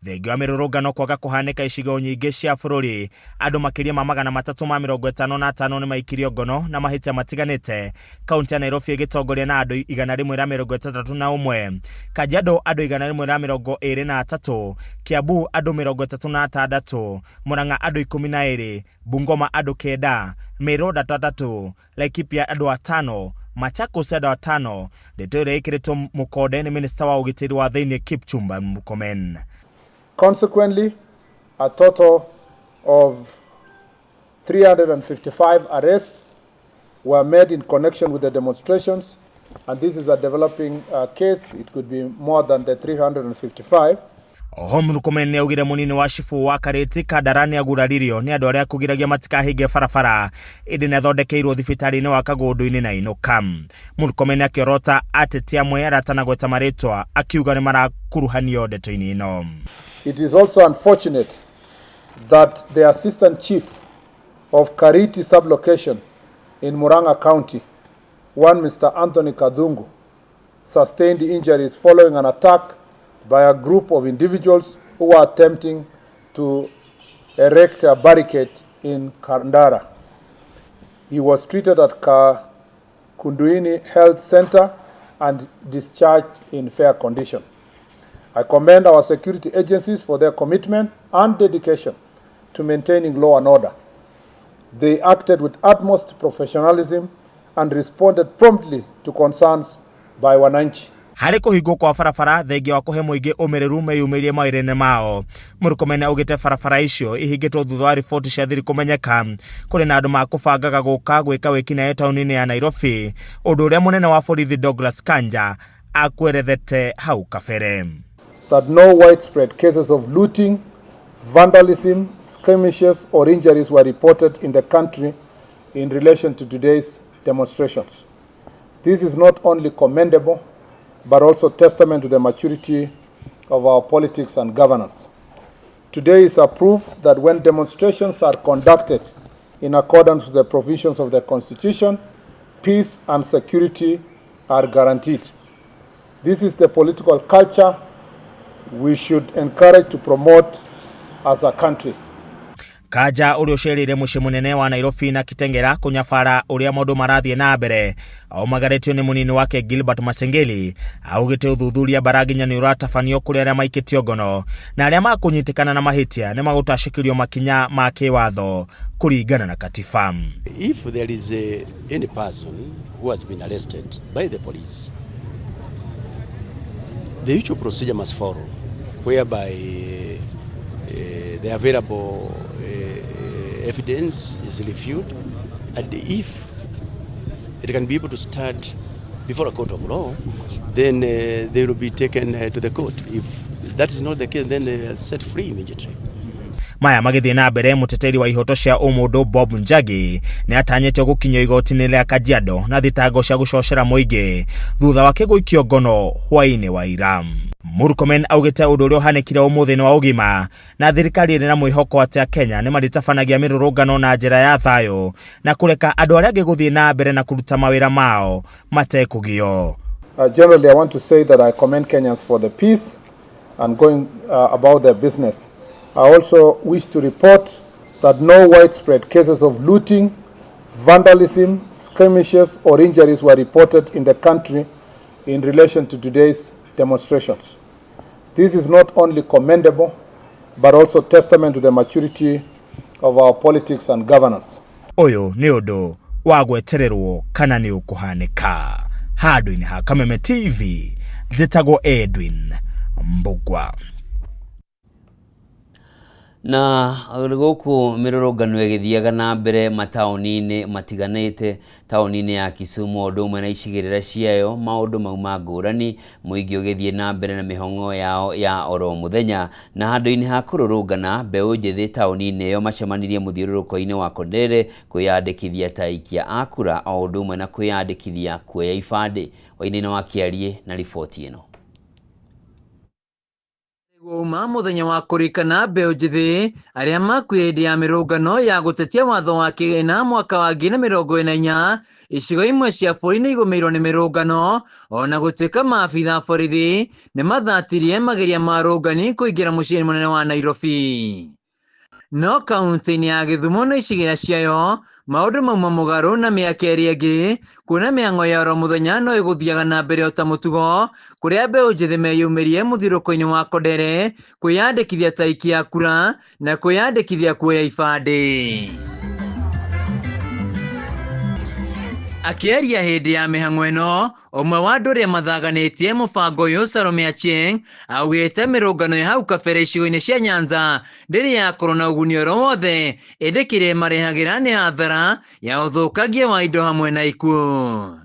Thengia wa mĩrũrũngano kwaga kũhanĩka icigo nyingĩ cia bũrũri, andũ makĩria ma 355 nĩ maikirio ngono na mahĩtia matiganĩte, kaunti ya Nairobi ĩgĩtongoria na andũ 161, Kajiado andũ 123, Kiambu andũ 36, Murang'a andũ 12, Bungoma andũ 9, Meru andũ 6, Laikipia andũ 5, Machakos andũ 5. Ndeto ĩrĩa ĩkĩrĩtwo mũkonde nĩ minista wa ũgitĩri wa thĩinĩ Kipchumba Murkomen. Consequently, a total of 355 arrests were made in connection with the demonstrations, and this is a developing case. It could be more than the 355. Oho Murkomen nĩ augire mũnini wa cibũ wa Karĩti Kandara nĩ aguraririo nĩ andũ arĩa kũgiragia matikahinge barabara, ĩndĩ nĩ athondekeirwo thibitarĩ-inĩ wa Kagũndũ-inĩ na Inũka. Murkomen akĩorota ateti amwe arĩa atanagweta marĩtwa, akiuga nĩ marakuruhanio ndeto-inĩ ĩno. It is also unfortunate that the assistant chief of Kariti sublocation in Murang'a County, one Mr. Anthony Kadhungu, sustained injuries following an attack by a group of individuals who were attempting to erect a barricade in Kandara. He was treated at Kakunduini Health Center and discharged in fair condition. I commend our security agencies for their commitment and dedication to maintaining law and order. They acted with utmost professionalism and responded promptly to concerns by wananchi. Harĩ kũhingwo kwa barabara, thengia wa kũhe mũingĩ ũmĩrĩru meyumĩrie mawĩra-inĩ mao, Murkomen augĩte barabara icio ihingĩtwo thutha wa riboti cia thiri kũmenyeka kũrĩ na andũ makũbangaga gũka gwĩka wĩkinaĩ taũni-inĩ ya Nairobi, ũndũ ũrĩa mũnene wa borithi Douglas Kanja akwerethete hau kabere. That no widespread cases of looting, vandalism, skirmishes, or injuries were reported in the country in relation to today's demonstrations. This is not only commendable, but also testament to the maturity of our politics and governance. Today is a proof that when demonstrations are conducted in accordance with the provisions of the Constitution, peace and security are guaranteed. This is the political culture we should encourage to promote as a country. Kanja ũrĩa ũcereire mũciĩ mũnene wa Nairobi na Kitengela kũnyabara ũrĩa maũndũ marathiĩ na mbere, aumagarĩtio nĩ mũnini wake Gilbert Masengeli, augĩte ũthuthuria mbara nginya nĩ ũratabanio kũrĩ arĩa maikĩtio ngono, na arĩa makũnyitĩkana na mahĩtia nĩ magũtacĩkĩrio makinya ma kĩwatho kũringana na katiba. If there is any person who has been arrested by the police, the usual procedure must follow, whereby the available evidence is reviewed, and if it can be able to stand before a court of law, then they will be taken to the court. If that is not the case, then they are set free immediately. Maya magĩthiĩ na mbere, mũteteri wa ihoto cia ũmũndũ Bob Njagi nĩ atanyĩte gũkinyio igoti-inĩ rĩa Kajiado na thitango cia gũcocera mũingĩ thutha wake gũikio ngono hwaĩ-inĩ wa ira. Murkomen augĩte ũndũ ũrĩa ũhanĩkire ũmũthĩ nĩ wa ũgima, na thirikari ĩrĩ na mwĩhoko atĩ Akenya nĩ marĩtabanagia mĩrũrũngano na njĩra ya thayũ na kũreka andũ arĩa angĩ gũthiĩ na mbere na kũruta mawĩra mao matekũgio. Generally, I want to say that I commend Kenyans for the peace and going about their business. I also wish to report that no widespread cases of looting, vandalism, skirmishes, or injuries were reported in the country in relation to today's demonstrations. demonstrations. This is not only commendable, but also testament to the maturity of our politics and governance. Ũyũ nĩ ũndũ wa gwetererwo kana nĩ ũkũhanĩka. Handũ-inĩ ha Kameme TV, njĩtagwo Edwin Mbugua. Na gũkũ mĩrũrũngano ĩgĩthiaga na mbere mataũni-inĩ matiganĩte, taũni-inĩ ya Kisumu o ũndũ ũmwe na icigĩrĩra ciayo, maũndũ mauma ngũrani, mũingĩ ũgĩthiĩ na mbere na mĩhang'o yao ya oro mũthenya. Na handũ-inĩ ha kũrũrũngana, mbeũ njĩthĩ taũni-inĩ ĩyo macemanirie mũthiũrũrũko-inĩ wa Kondere kwĩyandĩkithia ta aikia a kura o ũndũ ũmwe na kwĩyandĩkithia kuoya ibandĩ. Wainaina wa Kĩariĩ na riboti ĩno. Wauma mũthenya wa kũririkana mbeũ njĩthĩ arĩa makuire hĩndĩ ya mĩrũngano ya gũtetia watho wa kĩgĩna mwaka wa 2024, icigo imwe cia bũrũri nĩ igũmĩirwo nĩ mĩrũngano ona gũtuĩka maabitha a borithi nĩ mathatirie mageria ma arũngani kũingĩra mũciĩ mũnene wa Nairobi. No kaunti-inĩ ya Gĩthumo na icigĩrĩra ciayo maũndũ mauma mũgarũ na mĩaka ĩrĩa ĩngĩ, kuona mĩhang'o ya oro mũthenya no ĩgũthiaga na mbere o ta mũtugo, kũrĩa mbeũ njĩthĩ meyumĩrie mũthiũrũrũko-inĩ wa Kondere kwĩyandĩkithia ta aikia a kura na kwĩyandĩkithia kuoya ibandĩ. Akĩaria hĩndĩ ya mĩhang'o ĩno, ũmwe wa andũ arĩa mathaganĩtie mũbango ũyũ Salome Achieng augĩte mĩrũngano ya hau kabere icigo-inĩ cia Nyanza ndĩrĩ yakorwo na ũguni oro wothe, ĩndĩ kĩrĩa ĩmarehagĩra nĩ hathara ya ũthũkangia wa indo hamwe na ikuũ.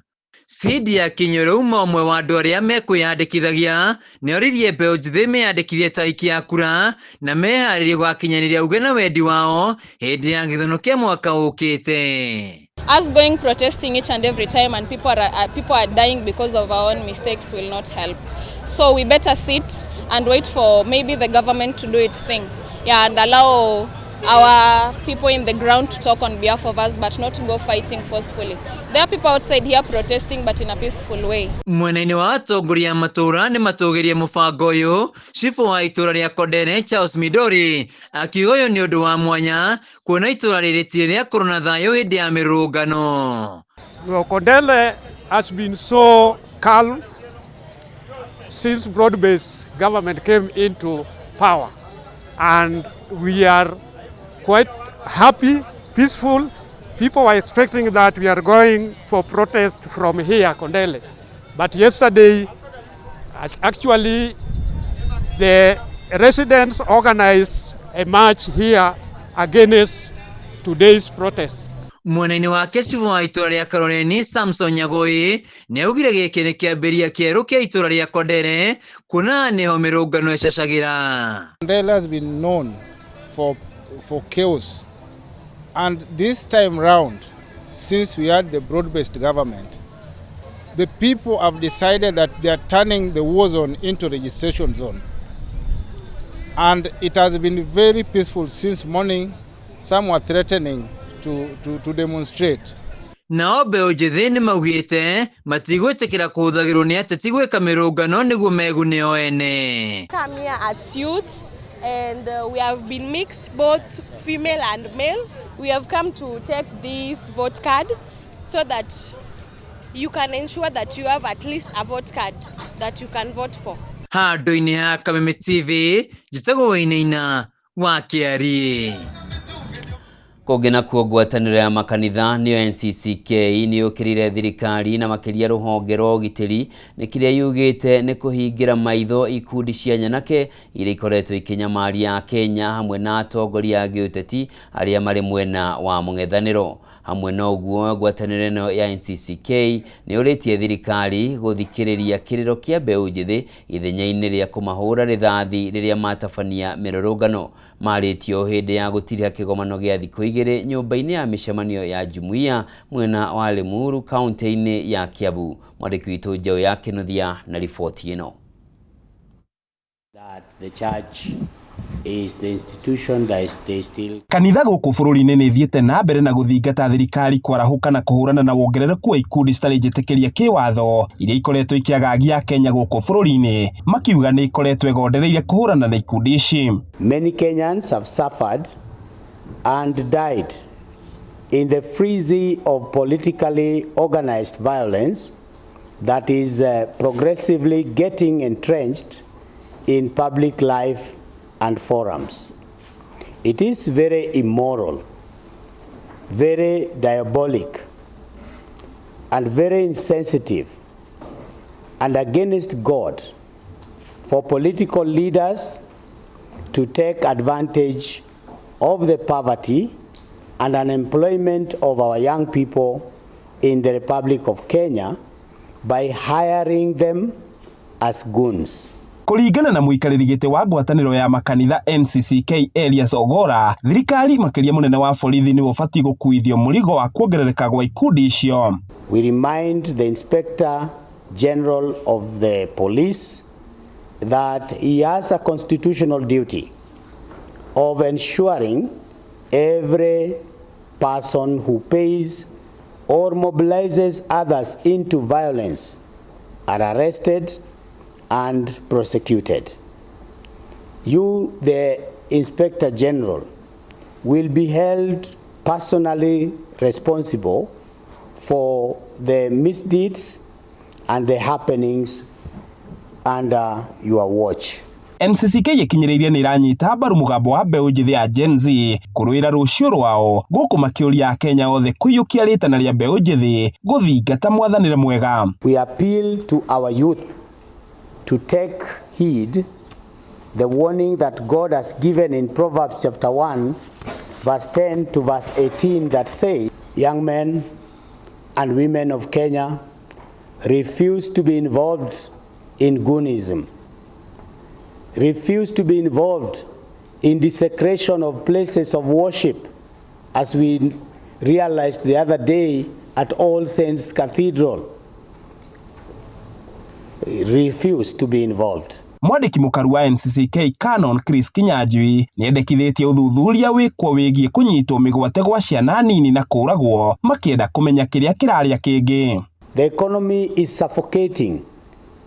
Cindy Akinyũrũ uma ũmwe wa andũ arĩa mekwĩyandĩkithagia nĩoririe mbeũ njĩthĩ meyandĩkithie ta aikia a kura na meharĩrie gũgakinyanĩria uge na wendi wao hĩndĩ ya gĩthurano kĩa mwaka ũkĩte. Us going protesting each and every time and people are dying because of our own mistakes will not help. So we better sit and wait for maybe the government to do its thing. Yeah, and allow our people in the ground to talk on behalf of us, but not go fighting forcefully. There are people outside here protesting, but in a peaceful way. Mwena-inĩ wa atongoria a matũũra nĩ matũgĩrie mũbango ũyũ. Cibũ wa itũũra rĩa Kondere Charles Midori akiuga ũyũ nĩ ũndũ wa mwanya kuona itũũra rĩrĩ tirĩ rĩakorwo na thayũ hĩndĩ ya mĩrũrũngano. Well, Kondele has been so calm since broad-based government came into power, and we are quite happy, peaceful. People were expecting that we are going for protest from here, Kondele. But yesterday, actually, the residents organized a march here against today's protest. Mwena-inĩ wake cibũ wa itũũra rĩa Karoreni Samson Nyagoi nĩ augire gĩkĩ nĩ kĩambĩrĩria kĩerũ kĩa itũũra rĩa Kondere kuona nĩho mĩrũngano ĩcacagĩra. Kondele has been known for chaos, and this time round, since we had the broad-based government, the people have decided that they are turning the war zone into registration zone. And it has been very peaceful since morning. Some were threatening to demonstrate. Nao mbeũ njĩthĩ nĩ maugĩte matigwĩtĩkĩra kũhũthagĩrwo nĩ ateti gwĩka mĩrũngano nĩguo megune o ene. Come here as youth, and we have been mixed, both female and male. We have come to take this vote card so that you can ensure that you have at least a vote card that you can vote for. Handũ-inĩ ha Kameme TV, njĩtagwo Wainaina wa Kĩariĩ. Kũngĩ nakuo ngwatanĩro ya makanitha nĩyo NCCK nĩ yũkĩrĩire thirikari na makĩria rũhonge rwa ũgitĩri nĩ kĩrĩa yugĩte nĩ kũhingĩra maitho ikundi cia nyanake iria ikoretwo ikĩnyamaria Kenya hamwe na atongoria a gĩũteti arĩa marĩ mwena wa mũng'ethanĩro. Hamwe na ũguo ngwatanĩro ĩno ya NCCK nĩ yũrĩtie thirikari gũthikĩrĩria kĩrĩro kĩa mbeũ njĩthĩ ithenya-inĩ rĩa kũmahũra rithathi rĩrĩa matabania mĩrũrũngano. Marĩtio hĩndĩ ya gũtiriha kĩgomano gĩa thikũ igĩrĩ nyũmba-inĩ ya mĩcemanio ya jumuiya mwena wa Limuru kaunti-inĩ ya Kiambu. Mwandĩki witũ Njaũ ya Kĩnuthia na riboti ĩno. That the church is the institution that is they still Kanitha gũkũ bũrũri-inĩ nĩ ithiĩte na mbere na gũthingata thirikari kwarahũka na kũhũrana na wongerereku wa ikundi citarĩ njĩtĩkĩrie kĩwatho iria ikoretwo ikĩagagia Kenya gũkũ bũrũri-inĩ, makiuga nĩ ikoretwo ĩgondereire kũhũrana na ikundi ici. Many Kenyans have suffered and died in the frenzy of politically organized violence that is progressively getting entrenched in public life and forums. It is very immoral, very diabolic, and very insensitive and against God for political leaders to take advantage of the poverty and unemployment of our young people in the Republic of Kenya by hiring them as goons. Kũringana na mũikarĩri gĩtĩ wa ngwatanĩro ya makanitha NCCK Elias Ogora, thirikari makĩria mũnene wa borithi nĩwe ũbatiĩ gũkuithio mũrigo wa kuongerereka gwa ikundi icio. We remind the Inspector General of the Police that he has a constitutional duty of ensuring every person who pays or mobilizes others into violence are arrested and prosecuted. You, the Inspector General, will be held personally responsible for the misdeeds and the happenings under your watch. NCCK ĩkinyĩrĩirie nĩ ĩranyita mbaru mũgambo wa mbeũ njĩthĩ ya Gen Z kũrũĩra rũciũ rwao gũkũ makĩũria Akenya othe kũiyũkia rĩtana rĩa mbeũ njĩthĩ gũthingata mwathanĩre mwega. We appeal to our youth to take heed the warning that God has given in Proverbs chapter 1 verse 10 to verse 18 that say, young men and women of Kenya, refuse to be involved in goonism, refuse to be involved in desecration of places of worship, as we realized the other day at All Saints Cathedral. Refuse to be involved. Mwandĩki mũkaru wa NCCK Canon Chris Kinyanjui nĩendekithĩtie ũthuthuria wĩkwo wĩgiĩ kũnyitwo mĩgwate gwa ciana nini na kũragwo makĩenda kũmenya kĩrĩa kĩrarĩa kĩngĩ. The economy is suffocating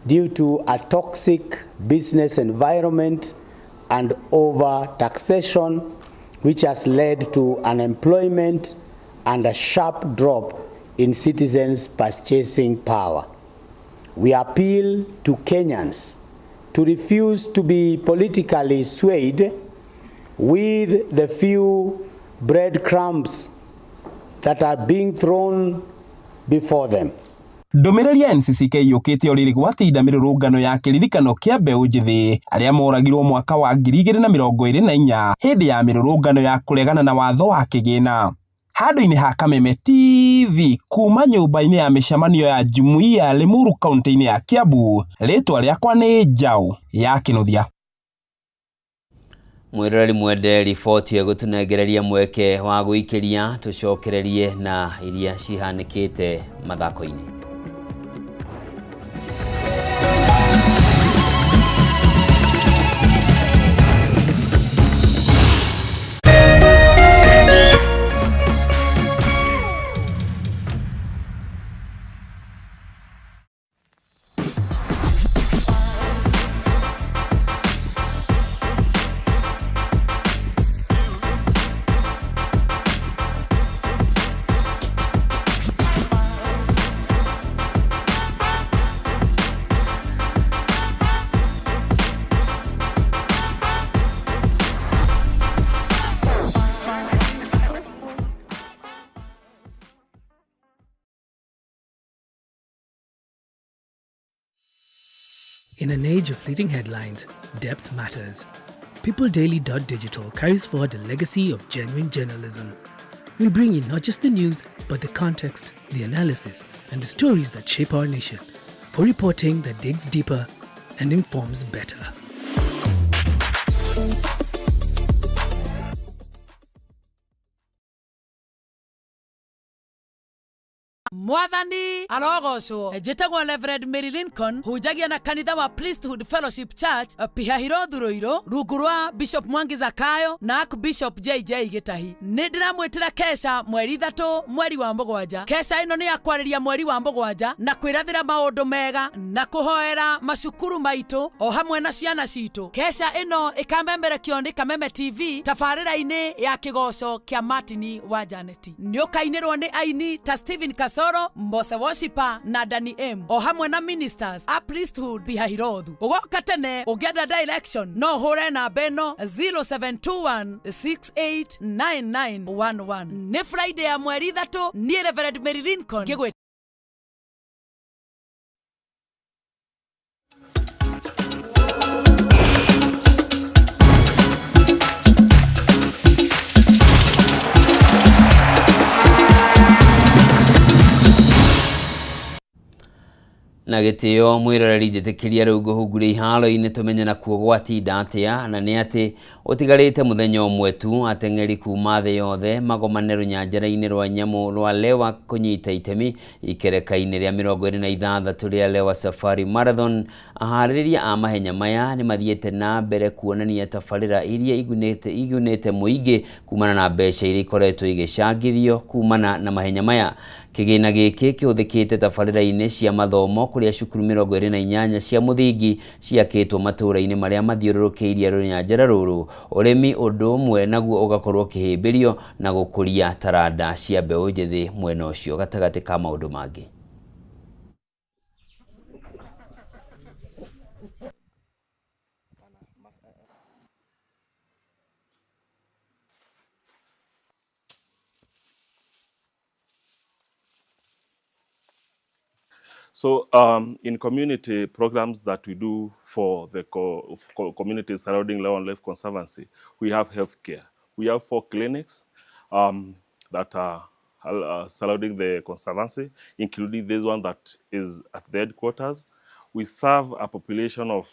due to a toxic business environment and over taxation, which has led to unemployment and a sharp drop in citizens' purchasing power. We appeal to Kenyans to refuse to be politically swayed with the few breadcrumbs that are being thrown before them. Ndũmĩrĩri ya NCCK yũkĩte o rĩrĩ gwatinda mĩrũrũngano ya kĩririkano kĩa mbeũ njĩthĩ arĩa moragirwo mwaka wa 2024 hĩndĩ ya mĩrũrũngano ya kũregana na watho wa kĩgĩna. Handũ-inĩ ha Kameme TV kuma nyũmba-inĩ ya mĩcemanio ya Jumuiya ya Limuru kaunti-inĩ ya Kiambu, rĩtwa rĩakwa nĩ Njaũ ya Kĩnuthia. Mwĩroreri mwende riboti ĩgũtũnengereria mweke wa gũikĩria tũcokererie na iria cihanĩkĩte mathako-inĩ. In an age of fleeting headlines, depth matters. PeopleDaily.digital carries forward a legacy of genuine journalism. We bring you not just the news, but the context, the analysis, and the stories that shape our nation. For reporting that digs deeper and informs better. Mwathani arogocwo. Njĩtagwo Reverend Mary Lincoln, hunjagia na kanitha wa Priesthood Fellowship Church, Pihahirothu Ruiru, rungu rwa Bishop Mwangi Zakayo na Archbishop JJ Gĩtahi. Nĩ ndĩramwĩtĩra kesha mweri 3 mweri wa 7. Kesha ĩno nĩ ya kwarĩria mweri wa 7 na kwĩrathĩra maũndũ mega na kũhoera macukuru maitũ o hamwe na ciana citũ. Kesha ĩno ĩkamemerekio nĩ Kameme TV tabarĩra-inĩ ya kĩgoco kĩa Martin wa Janeti. Nĩ ũkainĩrwo nĩ aini ta Stephen Kasai, Osoro, Mbose Worshiper na Dani M o hamwe na ministers a priesthood Pihahirothu. Ũgoka tene ũngĩenda direction no ũhũre namba ĩno 0721689911. Nĩ Friday ya mweri 3 niĩ Reverend Mary Lincoln ngĩgwĩ Na gĩtĩo mwĩroreri njĩtĩkĩria rĩu ngũhungure iharo-inĩ tũmenye nakuo gwatinda atĩa, na nĩ atĩ ũtigarĩte mũthenya ũmwe tu ateng'eri kuma thĩ yothe magomane rũnyanjara-inĩ rwa nyamũ rwa Lewa kũnyita itemi ikereka-inĩ rĩa 26 rĩa Lewa Safari Marathon. Aharĩrĩria a mahenya maya nĩ mathiĩte na mbere kuonania tabarĩra iria igunĩte mũingĩ kumana na mbeca iria ikoretwo igĩcangithio kumana na mahenya maya. Kĩgĩna gĩkĩ kĩhũthĩkĩte tabarĩra-inĩ cia mathomo kũrĩa cukuru 28 cia mũthingi ciakĩtwo matũũra-inĩ marĩa mathiũrũrũkĩirie rũnyanjara rũrũ. Ũrĩmi ũndũ ũmwe naguo ũgakorwo ũkĩhĩmbĩrio na gũkũria taranda cia mbeũ njĩthĩ mwena ũcio gatagatĩ ka maũndũ mangĩ. So in community programs that we do for the communities surrounding Lewa Wildlife Conservancy, we have healthcare. We have 4 clinics that are surrounding the conservancy, including this one that is at the headquarters. We serve a population of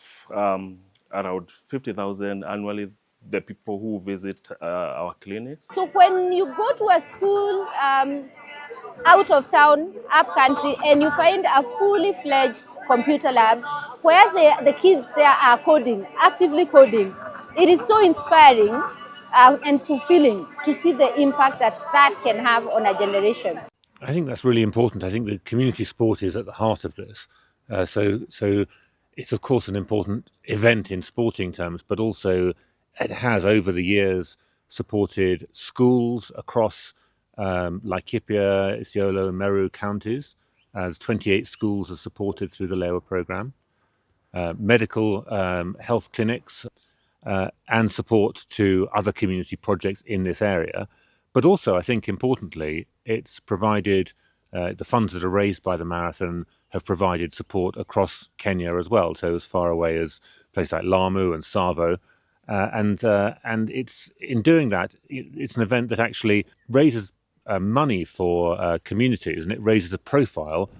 around 50,000 annually, the people who visit our clinics. So when you go to a school out of town, up country, and you find a fully fledged computer lab where the kids there are coding, actively coding, it is so inspiring and fulfilling to see the impact that that can have on a generation. I think that's really important. I think the community sport is at the heart of this. So it's of course an important event in sporting terms, but also it has over the years supported schools across Laikipia, Isiolo, Meru counties. 28 schools are supported through the Lewa program. Medical health clinics and support to other community projects in this area. But also, I think importantly, it's provided the funds that are raised by the marathon have provided support across Kenya as well, so as far away as places like Lamu and Tsavo. And it's in doing that, it's an event that actually raises money for communities, and it raises the profile.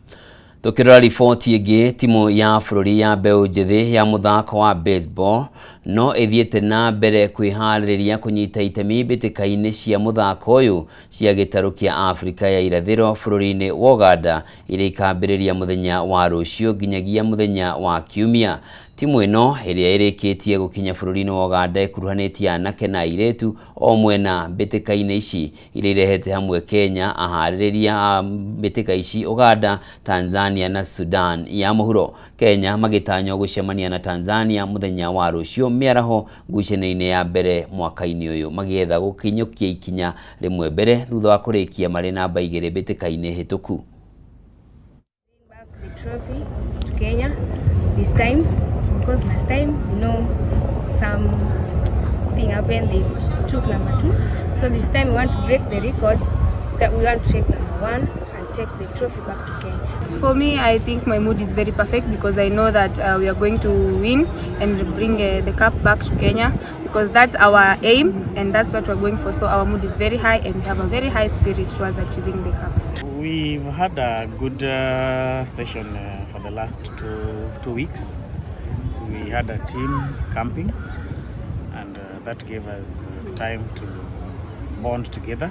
Tukirora riboti ĩngĩ, timu ya bũrũri ya mbeũ njĩthĩ ya mũthako wa baseball no ĩthiĩte na mbere kwĩharĩrĩria kũnyita itemi mbĩtĩka-inĩ cia mũthako ũyũ cia gĩtarũ kĩa Afrika ya irathĩro bũrũri-inĩ wa Uganda iria ikambĩrĩria mũthenya wa rũciũ nginyagia mũthenya wa Kiumia. Timu ĩno ĩrĩa ĩrĩkĩtie gũkinya bũrũri-inĩ wa Uganda ĩkuruhanĩtie anake na airĩtu o mwena mbĩtĩka-inĩ ici iria irehete hamwe Kenya, aharĩrĩria a mbĩtĩka ici Uganda, Tanzania na Sudan ya mũhuro. Kenya magĩtanywo gũcemania na Tanzania mũthenya wa rũciũ mĩaraho ngucanio-inĩ ya mbere mwaka-inĩ ũyũ, magĩetha gũkinyũkia ikinya rĩmwe mbere thutha wa kũrĩkia marĩ namba 2 mbĩtĩka-inĩ hĩtũku. The trophy to Kenya this time, because last time, you know, something happened, they took number 2. So this time we want to break the record, that we want to take number 1 and take the trophy back to Kenya. For me, I think my mood is very perfect because I know that we are going to win and bring the cup back to Kenya, because that's our aim and that's what we're going for. So our mood is very high and we have a very high spirit towards achieving the cup. We've had a good session for the last two weeks. We had a team camping, and that gave us time to bond together.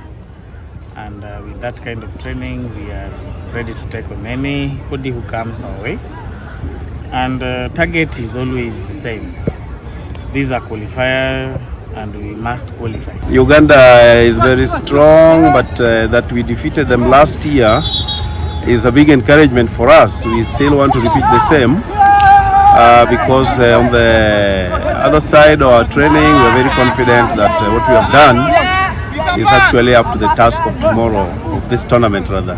And with that kind of training, we are ready to take on anybody who comes our way. And target is always the same. These are qualifier, and we must qualify. Uganda is very strong, but that we defeated them last year is a big encouragement for us. We still want to repeat the same because on the other side of our training, we are very confident that what we have done is actually up to the task of tomorrow, of this tournament rather.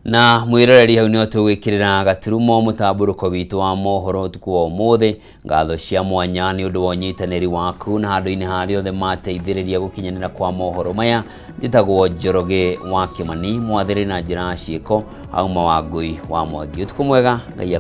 Na mwiroreri hau nĩho tũgwĩkĩrĩra gaturumo mũtambũrũko witũ wa mohoro ũtukũ wa ũmũthĩ. Ngatho cia mwanya nĩ ũndũ wa ũnyitanĩri waku na handũ-inĩ harĩa othe mateithĩrĩria gũkinyanĩra kwa mohoro maya. Njĩtagwo Njoroge wa Kĩmani, mwathĩrĩ na njĩra ya ciĩko auma wa Ngũi wa Mwangi. Ũtukũ mwega, Ngai.